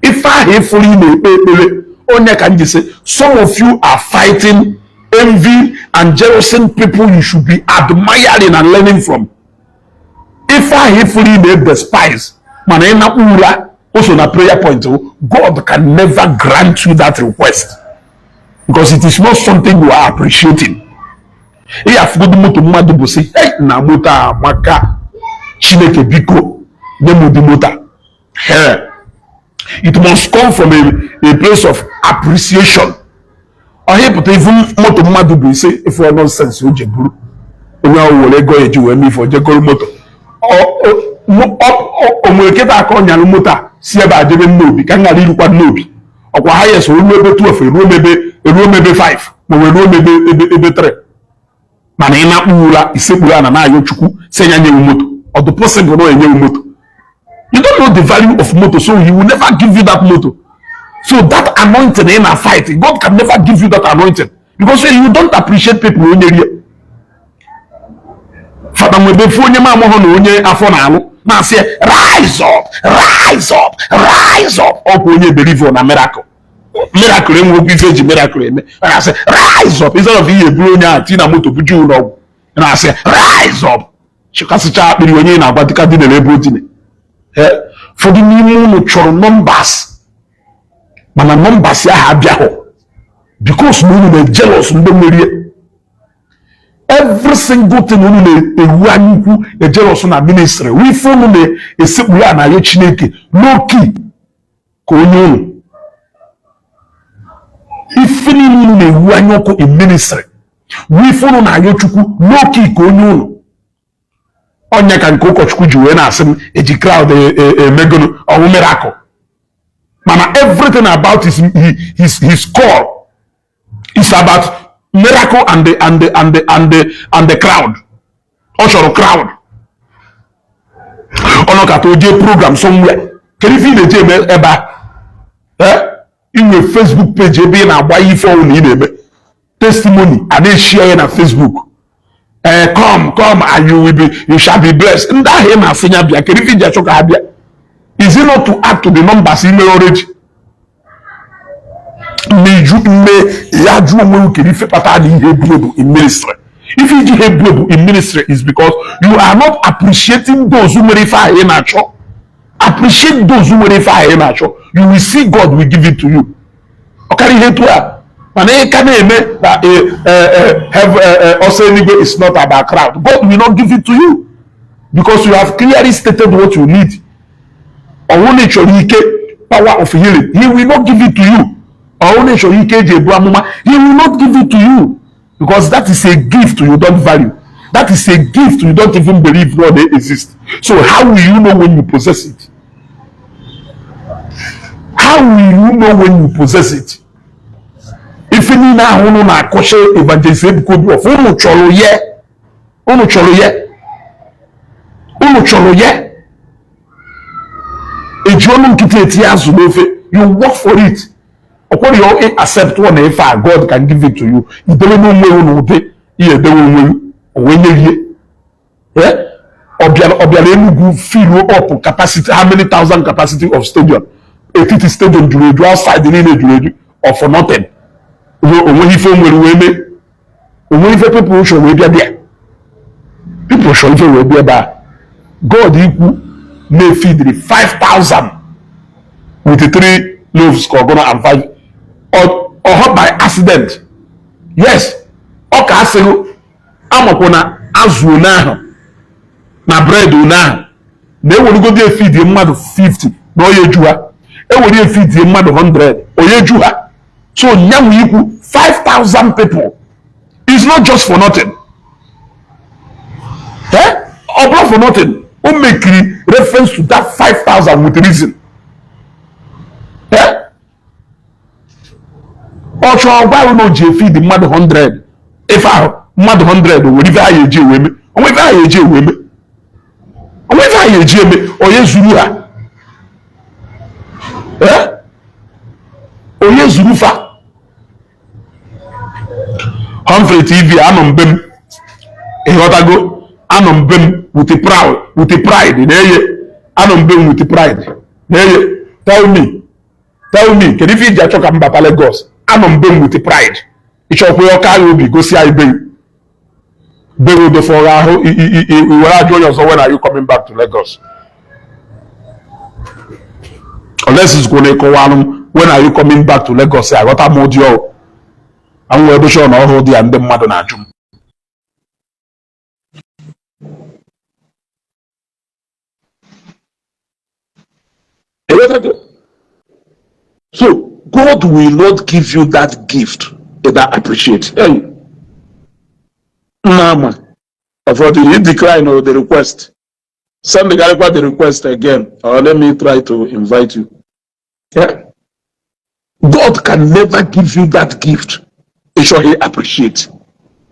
ife ahụ ịfụrụ ị na-ekpe ekpere. Onye ka m ji sị some of you are fighting envy and jealousy people you should be admiring and learning from. Ife ahụ ịfụrụ ị na-despise mana ị nakpu ụra o so na prayer point. God can never grant you that request because it is not something you are appreciating. Ị afụgodu moto mmadụ bụ sị, hey, na moto a amaka, Chineke biko nye m ụdị moto a. It must come from a place of appreciation. Ọhịa pụta ifu moto mmadụ bụ ise ife nonsense o ji buru onye ahụ were ego eji wee mee ife ojegoro moto o nwere kịta aka ọ nyara moto a si ebe a jebe Nnobi ka m ghara irukwa Nnobi ọkwa ha yes ruo ebe 12 eruo m ebe 5 ma wee ruo m ebe ebe ebe 3. Mana ị na-akpụ ụra isekpuru ana na-ayọ Chukwu sị ya nyewu moto. Ọ dị possible na ọ enyewu moto? You don't know the value of moto, so he will never give you that moto. So that anointing ị na fight, God can never give you that anointing because you don't appreciate people. Onye rie Fada Nwebe fu onye ma amụghị na onye afọ na-alụ na-asị rise up, rise up, rise up. Ọkwa onye believe na miracle. Miracle enwekwa ife eji miracle eme. Na-asị rise up instead of ihe eburu onye ahụ tii na moto buju ụlọ ọgwụ, na-asị rise up, chịkasịcha akpịrị onye na-agwa dịka dinere ebe o dine. Ụfọdụ n'ime unu chọrọ numbers mana numbers ahụ abịaghị. Because na unu na-jealous ndị nwere every single thing. Unu na-ewu anya ukwu, ejealous na ministry ife unu na-esekpu ya na ya Chineke low-key ka onye unu. Ife niile unu na-ewu anya ọkụ in ministry, ife unu na-ayọ Chukwu low-key ka onye unu. Ọnya ka nke ụkọchukwu ji wee na-asị m eji crowd emegonu ọwụ miracle, mana everything about his call is about miracle and the crowd. Ọ chọrọ crowd. Ọnọkata o jee program somewhere. Kedu ife ị na-eji eme ebe a? Inwe Facebook page ebe ị na-agba ife ọwụ na ị na-eme testimony, a na-eshare ya na Facebook. Ee, "Come, come and you shall be blessed." Ndị ahụ ị na-asị ya bịa, kedu ife iji achọ ka ha bịa? Is it not to add to the numbers ime already? Mmeju mme ya jụọ onwe gị, kedu ife kpatara na ihe ebu ebu in ministry? Ife iji ha ebu ebu in ministry is because you are not appreciating those who nwere ife ahụ ị na-achọ. Appreciate those who nwere ife ahụ ị na-achọ, you will see God will give it to you. Ọ karịa ihe etu a, mana ị ka na-eme na ọsọ eluigwe is not about crowd, God will not give it to you because you have clearly stated what you need. Ọwụ na ị chọrọ ike, power of healing, he will not give it to you. Ọwụ na ị chọrọ ike eji ebu amụma, he will not give it to you because that is a gift you don't value. That is a gift you don't even believe God exists. So how will you know when you possess it? How will you know when you possess it? Ife niile ahụ unu na-akụchi Evangelist Ebuka Obi of, unu chọrọ ye, unu chọrọ ye, unu chọrọ ye. Eji ọnụ nkịtị etinye azụ n'ofe. You work for it. Ọkwọrọ ya accept one ife a, God can give it to you. Idewe n'onwe gị n'ụdị ihe edewe onwe gị, o wee nye ihe. Ọ bịara Enugu, fill up capacity, how many thousand capacity of stadium, etiti stadium juru eju, outside niile juru eju, or for nothing. Onweghị ife o nwere wee mee, onweghị ife people chọrọ wee bịa. People chọrọ ife wee bịa ebe a. God ikwu na-efidiri 5000 with three loaves ka ọgụna and five ọhọ by accident. Yes, ọ ka asịghị amakwa na azụ one ahụ na bread one ahụ na ewerugodi efidie mmadụ 50 na onye ju ha, ewere efidie mmadụ 100, onye ju ha. So nyanwụ ikwu 5000 people is not just for nothing. Eh, ọ bụrụ for nothing, o mekiri reference to that 5000 with reason. Eh, ọ chọrọ gwa ahụ na o ji efidi mmadụ 100, ife ahụ mmadụ 100 nwere ife ha ya eji ewe eme, onwe ife ha ya eji ewe eme, onwe ife ha ya eji eme, onye zuru ha. Eh, onye zuru fa. Humphrey TV, anọ mbe m, ịghọtago? Anọ mbe m with proud, with pride na-eye. Anọ mbe m with pride na-eye. Tell me, tell me, kedu ife iji achọ ka m bata Lagos? Anọ mbe m with pride. Ịchọkwa ya ọka ya obi gosi anyị be be udofọrọ ahụ iwere ajụ onye ọzọ, "When are you coming back to Lagos?" Unless na ịkọwalụ m "When are you coming back to Lagos?" Aghọta m ụdị ọrụ anwụ ebe chọọ na ọhụụ dị ya ndị mmadụ na-ajụ m. So God will not give you that gift that appreciate. Hey, Mama, for the decline or the request. Send the the request again, or let me try to invite you. Yeah. God can never give you that gift. Ensure he appreciate.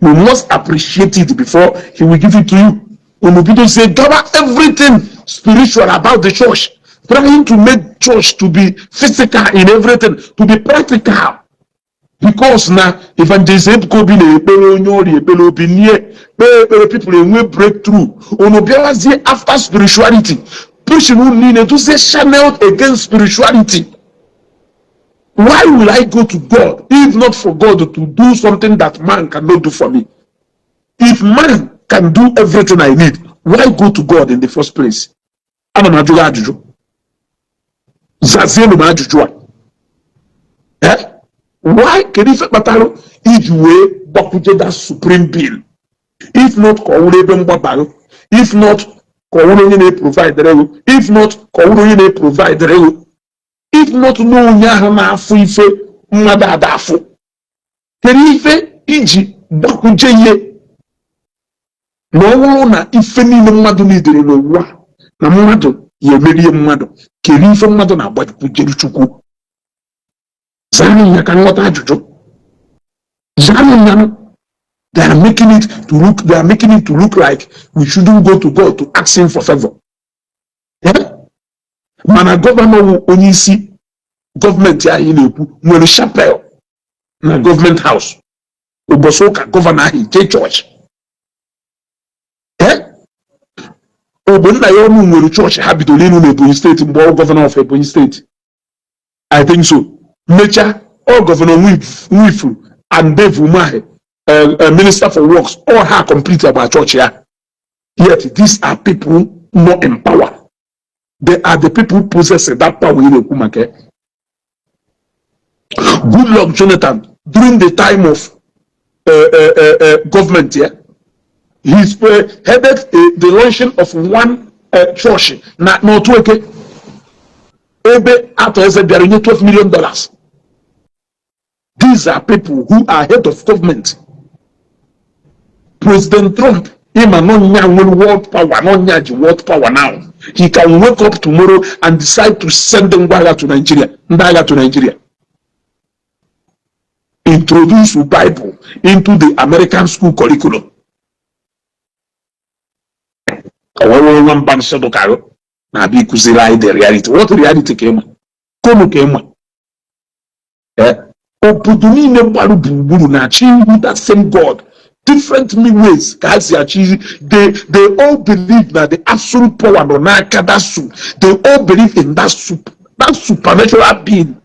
You must appreciate it before he will give it to you. When people say gather everything spiritual about the church, trying to make church to be physical in everything, to be practical. Because na Evangelist Ebuka Obi na-ekpere onye ọrịa ekpere obi nie kpee ekpere, people enwe breakthrough. Unu bịawazie after spirituality, preaching unu niile to say channeled against spirituality. Why will I go to God if not for God to do something that man cannot do for me? If man can do everything I need, why go to God in the first place? Ana m ajụ gị ajụjụ. Zazienụ m ajụjụ a. Eh? Why? Kedu ife kpatara iji wee gbakwuje that supreme being, if not ka ọ wụrụ ebe mgbabarụ, if not ka ọ wụrụ onye na-eprovide ego, if not ka ọ wụrụ onye na-eprovide ego, if not na onye ahụ na-afụ ife mmadụ ada afụ? Kedu ife iji gbakwuje ihe na ọ bụrụ na ife niile mmadụ nidere n'ụwa na mmadụ ya emerie mmadụ? Kedu ife mmadụ na-agbakwujere Chukwu? Zaa ya ka nghọta ajụjụ. Zaa ya. They are making it to look like we shouldn't go to God to ask him for favor. Yeah? Mana governor wụ onye isi gọọmenti anyị na-ekwu nwere chapel na government house. Ụbọchị ụka, governor ahụ jee chọọchị. Ogbonna ya ọnụ nwere chọọchị ha bidoro ịnụ n'Ebonyi Steeti mgbe ọ governor of Ebonyi Steeti, I think so. Mechaa, ọ Governor Nwifuru and Dave Umahi, Minister for Works, all ha complete about church ya. Yet these are people not in power. They are the people possessing that power ị na-ekwu maka ya. Goodluck Jonathan, during the time of government, yeah, he headed the launching of one church na n'Otueke ebe Arthur Eze bịara nye $12 million. These are people who are head of government. President Trump, ịma n'ọnya nwere world power, n'ọnya ji world power now. He can wake up tomorrow and decide to send ngwa agha to Nigeria, ndị agha to Nigeria, introduce Bible into the American school curriculum. O wee were nwamba nsị na-abịa ịkụziri anyị the reality. What reality ka ịma konu ka ịma? Obodo niile gbara gburugburu na-achọ ihu that same God. Different ways ka ha si achọ. They all believe na the absolute power nọ n'aka that soup. They all believe in that soup, that supernatural being,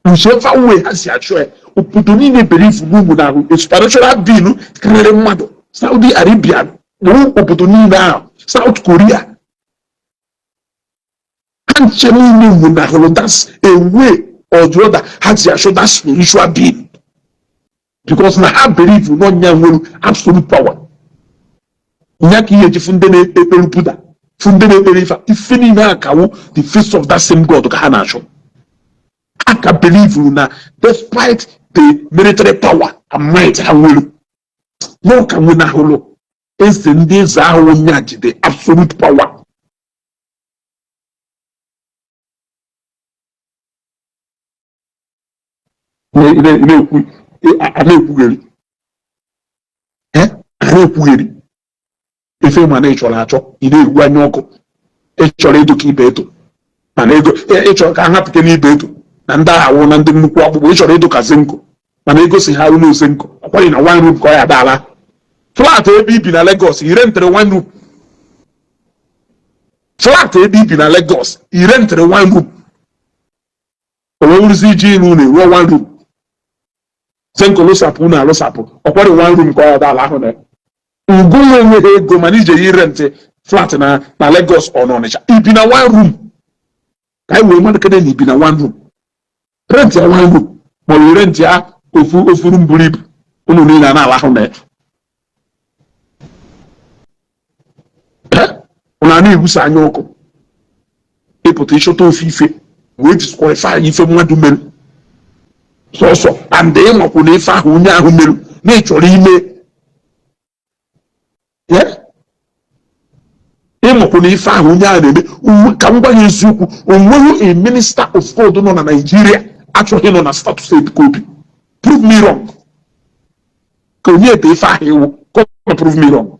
whichever way ha si achọ ya. Obodo niile believe n'ugwu na a supernatural being karịrị mmadụ. Saudi Arabia bụ obodo niile ahụ, South Korea, ha nche niile nwụnahụrụ. That's a way or the other ha si achọ that spiritual being, because na ha believe n'ọnya nwere absolute power. Nya ka ihe eji ndị na-ekpere Buddha, fụ ndị na-ekpere ife ife niile a kawo the face of that same God ka ha na-achọ. Ha ka believe na despite the military power and might ha nwere, na ka nwenahụrụ eze ndị eze ahụ, onye a ji the absolute power. Na-ekwu a na-ekwugheri, a na-ekwugheri ife. Ma na ị chọrọ achọ, ị na-egwu anya ọkụ. Ị chọrọ ịdụ ka ibe eto, mana ego ị chọrọ ka a hapụke n'ibe eto na ndị agha wụ na ndị nnukwu ọkpụkpụ. Ị chọrọ ịdụ ka zenko, mana ego si ha rụ n'ose nkụ ọkwaghị na one room ka ọ ya dala flat ebe ibi na Lagos. I rentere one room flat ebe ibi na Lagos, i rentere one room. O wee wụrụzi iji ịrụ ụlọ eruo one room. Zenko lụsapụ unu alụsapụ, ọkwari one room ka ọ ya dala ahụ na ugo nwe enweghị ego, mana ije yi rent flat na Lagos ọ n'Ọnịcha, ibi na one room. Ka anyị wee mmadụ kede na ibi na one room, rent ya one room, ma ọ bụ rent ya ofu ofu room buru ibu, unu niile a na-ala ahụ na ya. Unu a na-ebuso anya ọkụ ịpụta ịchọta ofu ife wee disqualify ife mmadụ mere sọsọ, and ịmakwu na ife ahụ onye ahụ mere na ị chọrọ ime. Ịmakwu na ife ahụ onye ahụ na-eme. Ka m gwa ya eziokwu, onweghị a minister of God nọ na Nigeria achọghị nọ na status Ebuka Obi. Prove me wrong. Ka onye ete ife ahụ iwu, come prove me wrong.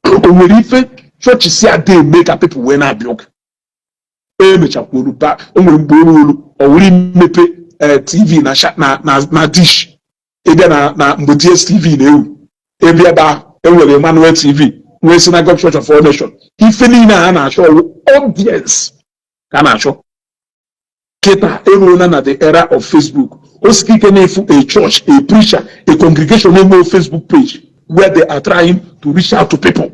O nwere ife chọọchị si ada eme ka people wee na-abịa ụka. Emechakwuru ba o nwere mgbe olu olu ọ wụrụ imepe TV na na dish ịbịa na mgbe DSTV na-ewu ebe ebe ahụ enwere Emmanuel TV, nwee Synagogue Church of All Nations. Ife niile a na-achọ ọwụ audience ka a na-achọ. Kịta eruola na the era of Facebook. O sike ike na-efu a church, a preacher, a congregation enwe Facebook page where they are trying to reach out to people.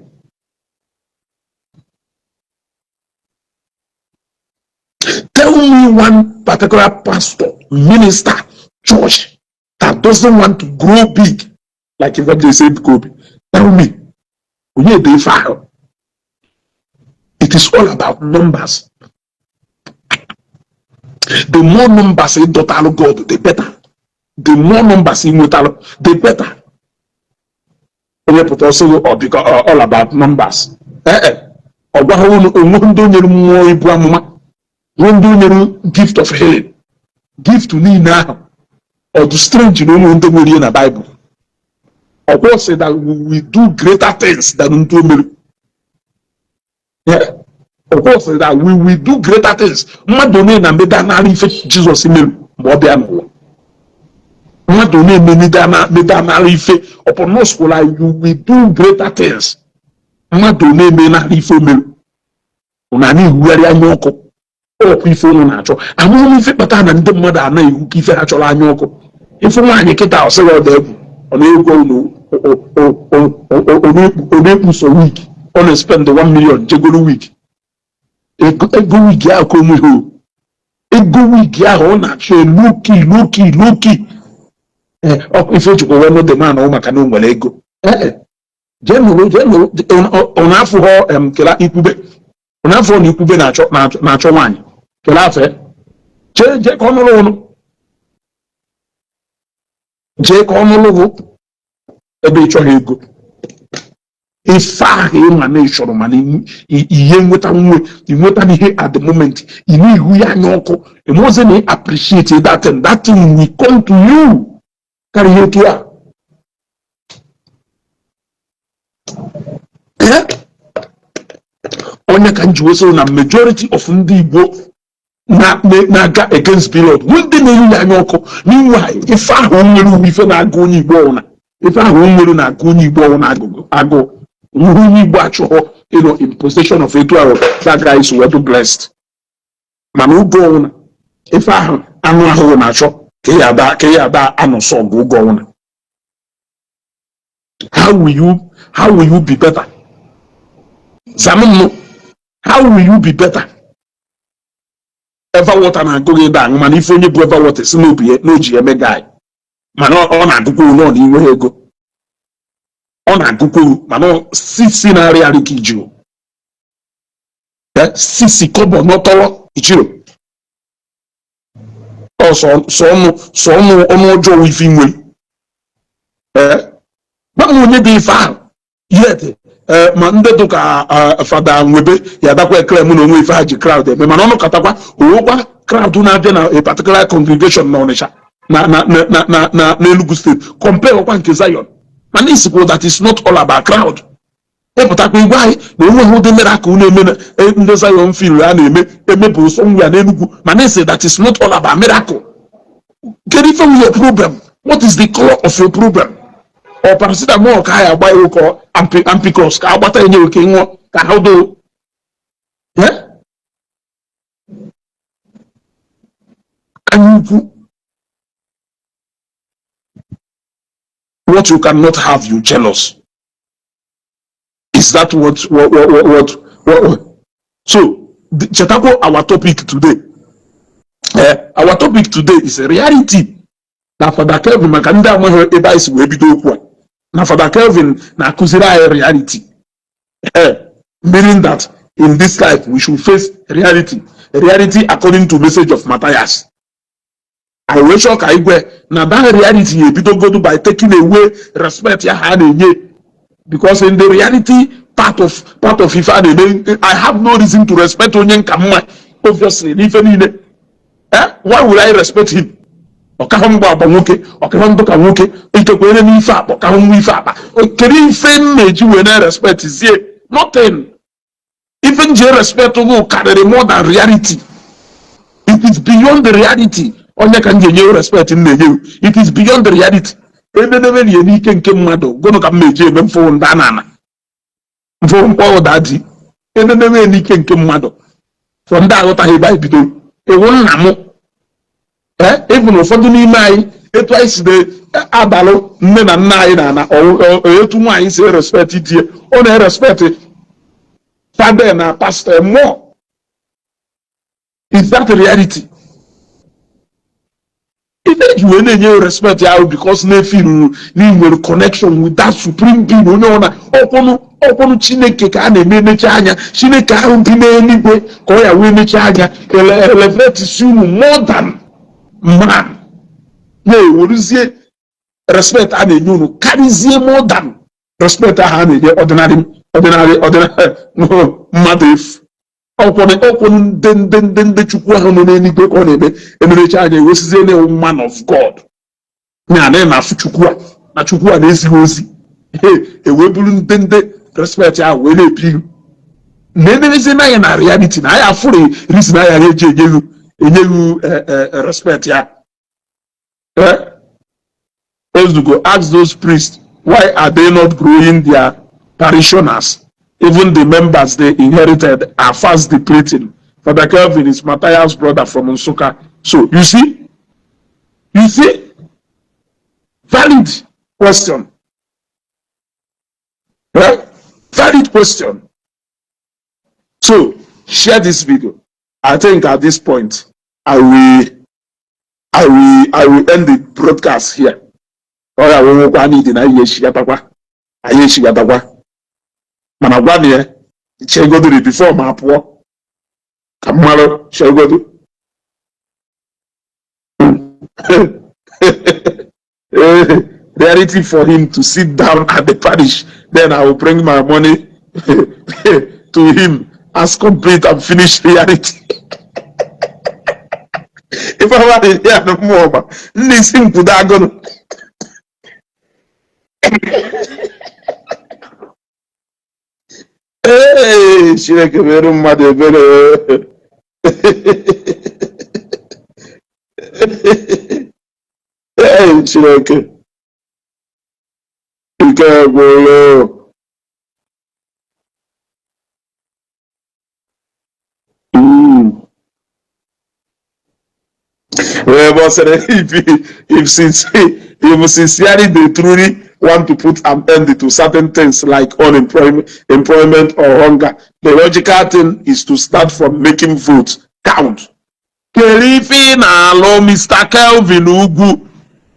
Tell me one particular pastor, minister, church that doesn't want to grow big like Evangelist Ebuka Obi. Tell me. Onye dị ife ahụ? It is all about numbers. The more numbers ị dọtalụ God, the better. The more numbers ị nwetalụ, the better. Onye pụta ọsọ ọ biko all about numbers. Ee, ọ gwaghị unu onwe ndị o nyere mmụọ ibu amụma, ruo ndị o nyere gift of healing, gift niile ahụ. Ọ dị strange na onwe ndị nwere ihe na Bible. Ọkwa sị that we will do greater things than ndị o mere. Ọkwa sị that we will do greater things. Mmadụ onye na meda nara ife Jizọs mere mgbe ọ bịa n'ụwa? Mmadụ onye meda nara ife ọpụ nọskwụla you will do greater things? Mmadụ onye eme nara ife o mere? Ụna na-ehugharị anya ọkụ ọkụ ife ụnụ na-achọ. Amụrụ m ife kpatara na ndị mmadụ anaghị ehu ka ife ha chọrọ anya ọkụ. Ife nwaanyị kịta, ọ sịghị ọ dị egwu, ọ na-egwu unu, ọ na-ekpu so wig, ọ na-spend 1 million jegoro wig. Ego wig ahụ ka o nweghị o. Ego wig ahụ ọ na-achọ low-key, low-key, low-key. Ife ejikwa wee nụ the man ọ maka na o nwere ego. Ee, jee nụrụ, jee nụrụ. Ọ na-afụghọ em kela ikwube, ọ na-afụ na ikwube na-achọ nwaanyị kele afe. Jee, jee ka ọ nụrụ ụnụ, jee ka ọ nụrụ gụ ebe ị chọghị ego. Ife ahụ ịma na ị chọrọ, mana ihe nweta nwe inweta n'ihe at the moment, ị na-ihu ya anya ọkụ emozi na appreciate that thing. That thing will come to you karịa ihe etu a. Eh? Onye ka m ji wee sị na majority of ndị Igbo na-aga against Blord bụ ndị na-eri ya anya ọkụ. Meanwhile, ife ahụ nwere uwe ife na-agụ onye Igbo ọwụna, ife ahụ nwere na-agụ onye Igbo ọwụna agụụ nwere onye Igbo achọghọ ịnọ in possession of etu ahụ that guy is well blessed. Mana oge ọwụna ife ahụ anụ ahụhụ na-achọ ka ya ada anụsọ ọgụ oge ọwụna. How will you be better? Zanụ, how will you be better? Eva water na-agụ gị ebe aṅụ, mana ife onye bụ Eva water si n'obi ya n'oji eme guy, mana ọ na-agụkwa olu ọ na inwe ego, ọ na-agụkwa olu, mana sisi na-arị arị ka ijiro sisi kọbọ n'ọtọrọ ijiro. Ọ sọ ọnụ, sọ ọnụ, ọnụ ọjọọ ife nwere. Ee, gwa m onye dị ife ahụ yet. Ma ndị dụka Fada Nwebe ya adakwa ekele mụ na onwe ife ha ji crowd eme, mana ọnụ katakwa owokwa crowd na-abịa na a particular congregation na Ọnịcha na n'Enugu Steeti, compare ọkwa nke Zion. Mana isikwa that is not all about crowd. Ịpụtakwa igwe anyị na onweghị ụdị miracle na-eme na ndị Zion fil a na-eme emepụ somewhere n'Enugu, mana isi that is not all about miracle. Kedu ife your problem? What is the color of your problem? Ọ paracetamol ka a agba iwu ka ampiclox ka agbata enye oke ṅụọ ka ahụ doo? Eh? Anya ukwu. What you cannot have, you jealous. Is that what? So chetakwa our topic today. Our topic today is a reality na Fada Kelvin, maka ndị amaghị ebe anyị si wee bido okwu a, na Fada Kelvin na-akụziri anyị reality, meaning that in this life we should face reality, reality according to message of Matthias. Anyị wee chọọ ka igwe na that reality ya ebidogodu by taking away respect ya ha na-enye, because in the reality part of ife a na-eme, I have no reason to respect onye nka mma, obviously, n'ife niile. Eh, why would I respect him? Ọkahụ mgba agba nwoke, ọkahụ ndụ ka nwoke, ikekwe ere n'ife akpa, ọkahụ nwa ife akpa. Kedu ife m na-eji wee na-respect zie? Nothing. Ife m ji respect bụ karịrị more than reality. It is beyond the reality. Onye ka m ji enye respect m na-enye? It is beyond the reality. Ededebe na n'ike nke mmadụ gụnụ ka m na-eji eme mfụ ndị a na-ana mfụ mkpọ ụda dị ededebe n'ike nke mmadụ. Fọ ndị aghọtaghị ebe anyị bidoro ewu nna m. Ee, ịbụ na ụfọdụ n'ime anyị, etu anyị si abalụ nne na nna anyị na ana, etu nwaanyị si respect di ya, ọ na-erespect fada na pastor mmụọ. Is that reality? Ife eji wee na-enye respect ahụ, because na-efi ruru na ị nwere connection with that supreme being, onye ọ na ọkwụnụ ọkwụnụ Chineke ka a na-eme emechi anya, Chineke ahụ bi n'eluigwe, ka ọ ya wee mechie anya elevate si unu more than man, na-eweruzie respect a na-enye unu karịzie more than respect ahụ a na-enye ordinary mmadụ efu. Ọkwụnụ ọkwụnụ ndị Chukwu ahụ nọ n'eluigwe ka ọ na-eme emerecha anya, ewesizie na man of God na na na-afụ Chukwu a na Chukwu a na-ezighị ozi, ewee bụrụ ndị respect ahụ wee na-epi ihu na emerezie na ya na reality na anyị afụrụ reason anyị eji enyeghị respect ya. Ezugo, ask those priests, why are they not growing their parishioners? Even the members they inherited are fast depleting. Father Kelvin is Matthias' brother from Nsukka. So you see, valid question. Right? Valid question. So share this video. I think at this point, I will end the broadcast here. Ọ ya wee nwekwa n'idi na anyị echigatakwa, anyị echigatakwa, mana gwa m ya, chegodiri before ma pụọ ka m marụ. Chegodu. Reality for him to sit down at the parish, then I will bring my money to him as complete and finished reality. Ife ọma dị ya na mmụọ ma ndị isi nkwudo agụrụ. Ee, Chineke mere mmadụ ebere. Ee, Chineke, ike gwụrụ. Well, but if sincerely they truly want to put an end to certain things like unemployment, employment or hunger, the logical thing is to start from making votes count. Kedu ife ị na-alụ, Mr. Kelvin Ugwu?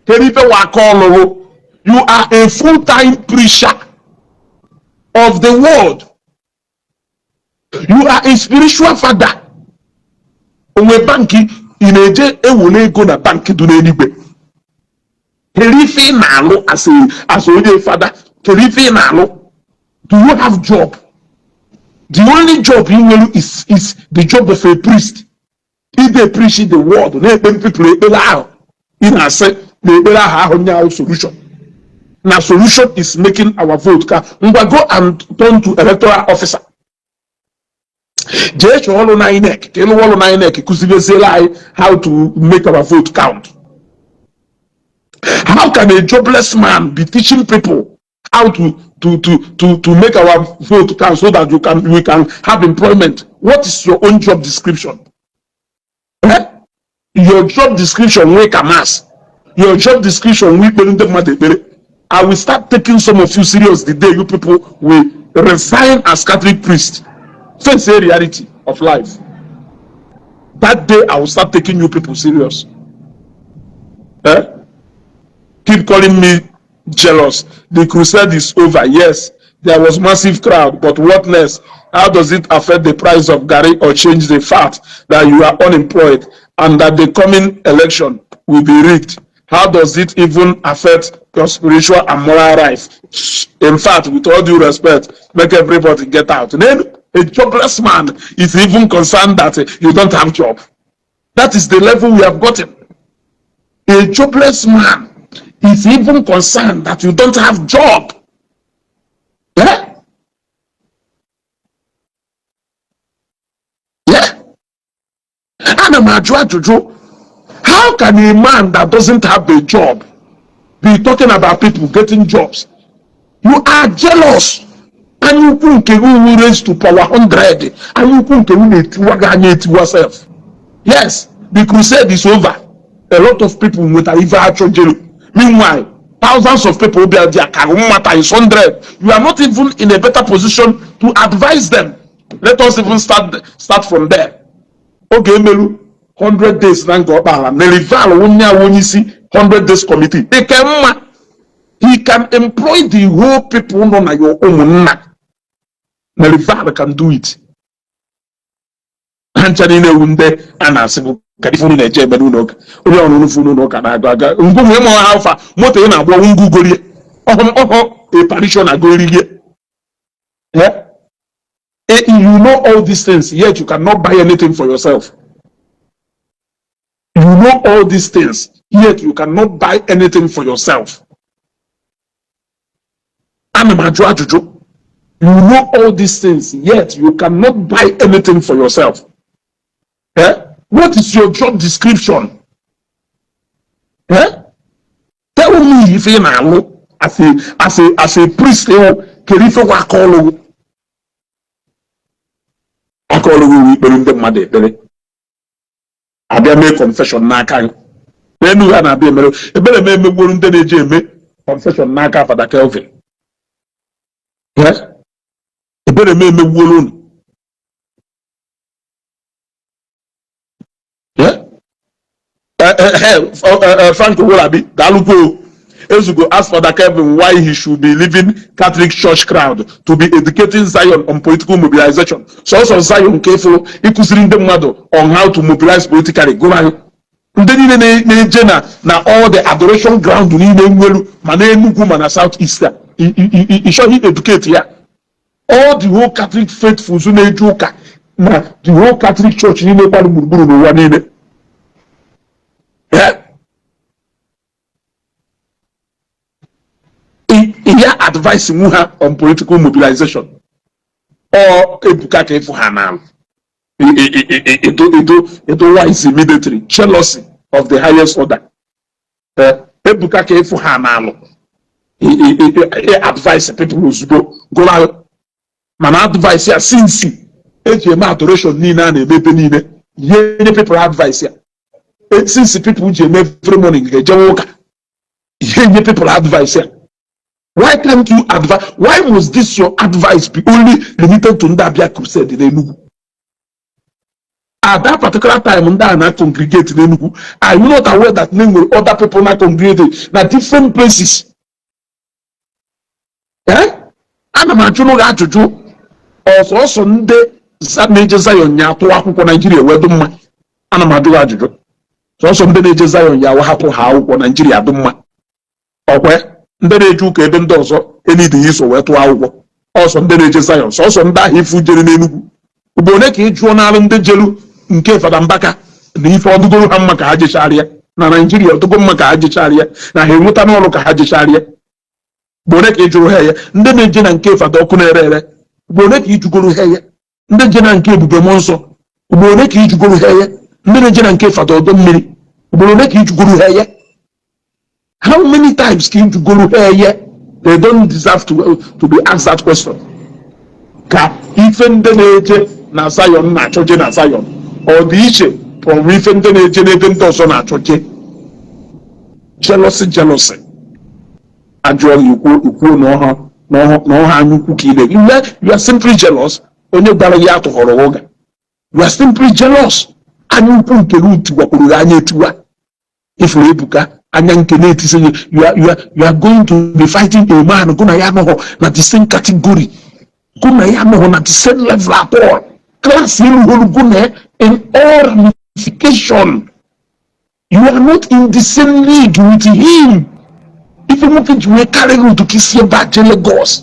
Kedu ife waka ọlụrụ? You are a full-time preacher of the world. You are a spiritual father. Onwe banki ị na-eje ewere ego na banki dị n'eluigwe? Kedu ife ị na-alụ as onye fada? Kedu ife ị na-alụ? Do you have job? The only job ị nwere is the job of a priest. Ị dey preach the word, na-ekpe people ekpere ahụ ị na-asị na ekpere ahụ ahụ nye ahụ solution, na solution is making our vote ka ngwa. Go and turn to electoral officer. Jee chọọ ọrụ na INEC ka ịlụwa ọrụ na INEC, kụzibeziela anyị how to make our vote count. How can a jobless man be teaching people how to make our vote count so that you can we can have employment? What is your own job description? Eh? Your job description wey kamas, your job description wey ikpere ndị mmadụ ekpere. I will start taking some of you serious the day you people will resign as Catholic priest, face a reality of life. That day I will start taking you people serious. Eh? Keep calling me jealous. The crusade is over. Yes, there was massive crowd, but what next? How does it affect the price of garri or change the fact that you are unemployed and that the coming election will be rigged? How does it even affect your spiritual and moral life? In fact, with all due respect, make everybody get out. Then a jobless man is even concerned that you don't have job. That is the level we have gotten. A jobless man is even concerned that you don't have job. Yeah? Yeah. Ana m ajụ ajụjụ. How can a man that doesn't have a job be talking about people getting jobs? You are jealous. Anya ukwu nke gị wu raised to power 100. Anya ukwu nke gị na-etiwa gị anya etiwa self. Yes, the crusade is over. A lot of people nwetara ife achọ jelu. Meanwhile, thousands of people bịa there ka mma times 100. You are not even in a better position to advise them. Let us even start from there. Oge emelu 100 days na Ngor Okpala, Nerival onye awụ onye isi 100 days committee. Ike mma, he can employ the whole people nọ na your ụmụnna. Nerival can do it. Ha ncha niile ewu ndị a na-asị bụ ka ife unu na-eje eme n'ụlọ ụka, onye ọrụ unu n'ụlọ ụka na-agụ aga ngwụ ịma ha alfa moto ị na-agba ngwugorie ọhụ ọhụ a parishioner agoririe. You know all these things, yet you cannot buy anything for yourself. You know all these things, yet you cannot buy anything for yourself. Ana m ajụ ajụjụ. You know all these things, yet you cannot buy anything for yourself. Eh? What is your job description? Eh? Tell me ife ị na-alụ as a priest. Ịwụ kedu ife kwa aka ọlụ gị? Aka ọlụ gị wụ ikpere ndị mmadụ ekpere, abịa mee confession n'aka gị. N'enu ha na-abịa emere ebere m emegburu ndị na-eji eme confession n'aka Fada Kelvin. Eh? Ebere m emegbuola unu. Eh? Frank Owolabi, daalụkwa o. Ezugo ask Father Kevin why he should be leaving Catholic Church crowd to be educating Zion on political mobilization. Sọsọ Zion ka ịfụrụ ịkụziri ndị mmadụ on how to mobilize politically. Gụrụ anyị ndị niile na-eje na all the adoration ground niile nwelu, ma na Enugu ma na South East a ị chọghị educate ya. All the whole Catholic faithfuls na-eje ụka na the whole Catholic Church niile gbara gburugburu n'ụwa niile. Yeah. Ya advice nwu ha on political mobilization or Ebuka ka ịfụ ha n'ala edo wise immediately, jealousy of the highest order. Ebuka ka ịfụ ha n'alụ advice people ozugbo gụrụ, mana advice ya since eji eme adoration niile a na-eme ebe niile, ihe nye people advice ya since people ji eme every morning ga-ejewe ụka, ihe nye people advice ya. Why can't you advise? Why must this your advice be only limited to ndị abịa crusade n'Enugu at that particular time, ndị a na congregate n'Enugu? Are you not aware that na nwere other people na congregate na different places? Eh? Ana m ajụ n'oge ajụjụ. Ọsọsọ ndị na-eje Zion ya atụ akwụkwọ Naijiria wee dị mma? Ana m ajụ gị ajụjụ. Sọsọ ndị na-eje Zion ya hapụ ha akwụkwọ Naijiria dị mma? Ọkwe ndị na-eje ụka ebe ndị ọzọ enidighi iso wee tụọ akwụkwọ? Ọsọ ndị na-eje Zion, sọsọ ndị ahụ ifu jere n'Enugwu ugbo ole ka ị jụọ n'alụ ndị jelu nke Fada Mbaka na ife ọdụgoro ha mma ka ha jecharịa na Naijiria, ọdụgo mma ka ha jecharịa na ha enweta n'ọrụ ka ha jecharịa? Ugbo ole ka ị jụrụ ha ya? Ndị na-eje na nke Fada ọkụ na-ere ere, ugbo ole ka ị jụgoro ha ya? Ndị je na nke Ebube Mmụọ Nsọ, ugboro ole ka ị jụgoro ha ya? Ndị na-eje na nke Fada ọdọ mmiri, ugboro ole ka ị jụgoro ha ya? How many times ka ị jụgoro ha ya? They don't deserve to be asked that question. Ka ife ndị na-eje na Zion na-achọje na Zion ọ dị iche from ife ndị na-eje n'ebe ndị ọzọ na-achọje? Jealousy, jealousy. Ajụọ gị, ikwu ikwuo na ọha anya ukwu ka ị na you are simply jealous. Onye gwara gị atụghọrọ ụga. You are simply jealous. Anya ukwu nke gị tiwakwuru gị anya etiwa. Ifuru Ebuka anya nke na-etisi gị. You are going to be fighting a man gụ na ya anọghọ na the same category, gụ na ya anọghọ na the same level at all. Class erugholu gụ na ya in all ramification. You are not in the same league with him. Ife nwoke ji wee karị gị ụtụ ka isi ebe a jee Lagos.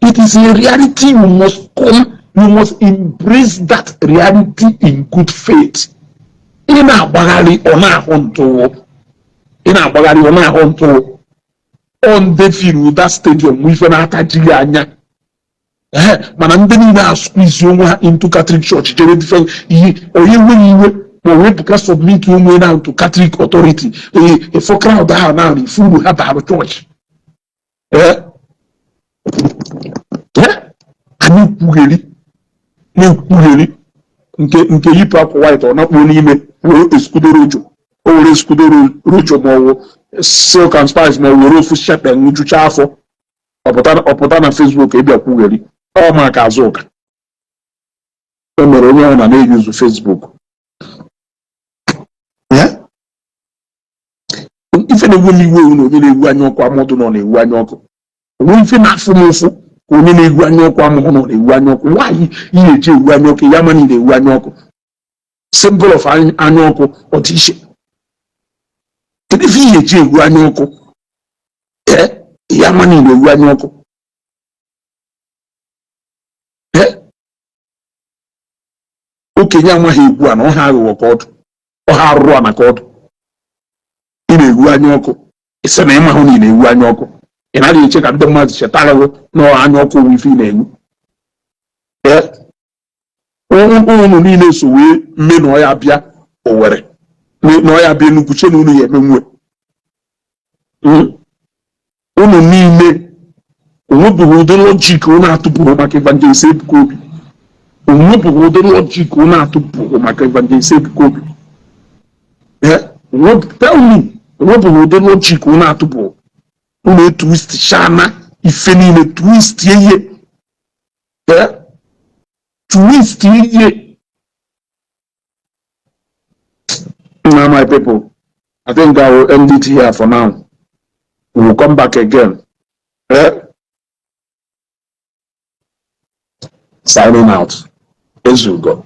It is a reality you must come, you must embrace that reality in good faith. Ị na-agbagharị, ọ na-ahụ ntụ. Ị na-agbagharị, ọ na-ahụ ntụ. On the field, that stadium, ife na-ata ji gị anya. Ee, mana ndị niile a squeeze onwe ha into Catholic Church jere different ihe onye nweghị iwe ma o wepụka submit onwe na to Catholic authority. Ee, efo crowd ahụ na ifu uru ha bara chọọchị. Ee, anyị kwugheri na-ekwugheri nke yipụ akwa white, ọ nakpuo n'ime were escudo rojo, o were escudo rojo ma ọ bụ silk and spice, ma ọ were ofu shepe ṅụjucha afọ, ọpụta na Facebook ịbịa kwugheri. Ọ maka azụ ụka o mere onye ọ na na-eyuzu Facebook. Na-ewe m iwe na onye na-ewu anya ọkụ amụdụ nọ na-ewu anya ọkụ. Onwe ife na-afụ m ụfụ ka onye na-ewu anya ọkụ amụhụ nọ na-ewu anya ọkụ. Nwaanyị ị na-eji ewu anya ọkụ ya, mana ị na-ewu anya ọkụ, symbol of anya ọkụ ọ dị iche. Kedu ife ị na-eji ewu anya ọkụ? Ee, ya mana ị na-ewu anya ọkụ. Ee, okenye amaghị egwu a na ọha aghụghọ ka ọdụ, ọha arụrụ ana ka ọdụ. Ị na-ewu anya ọkụ, ị sị na ịmahụ na ị na-ewu anya ọkụ. Ị naghị eche ka ndị mmadụ chetara gị na anya ọkụ wụ ife ị na-ewu. Ee, unu niile so wee mme na ọya bịa Owerri na ọya bịa Enugu, che na unu ya emenwe unu niile. Onwebụghị ụdị logic unu atụpụrụ maka Evangelist Ebuka Obi. Onwebụghị ụdị logic unu atụpụrụ maka Evangelist Ebuka Obi. Tell me, onwebụghị ụdị logic unu atụpụrụ. Unu etwist shana ife niile, twist ihe, twist ihe. Now, my people, I think I will end it here for now. We will come back again. Eh? Signing out. Ezugo.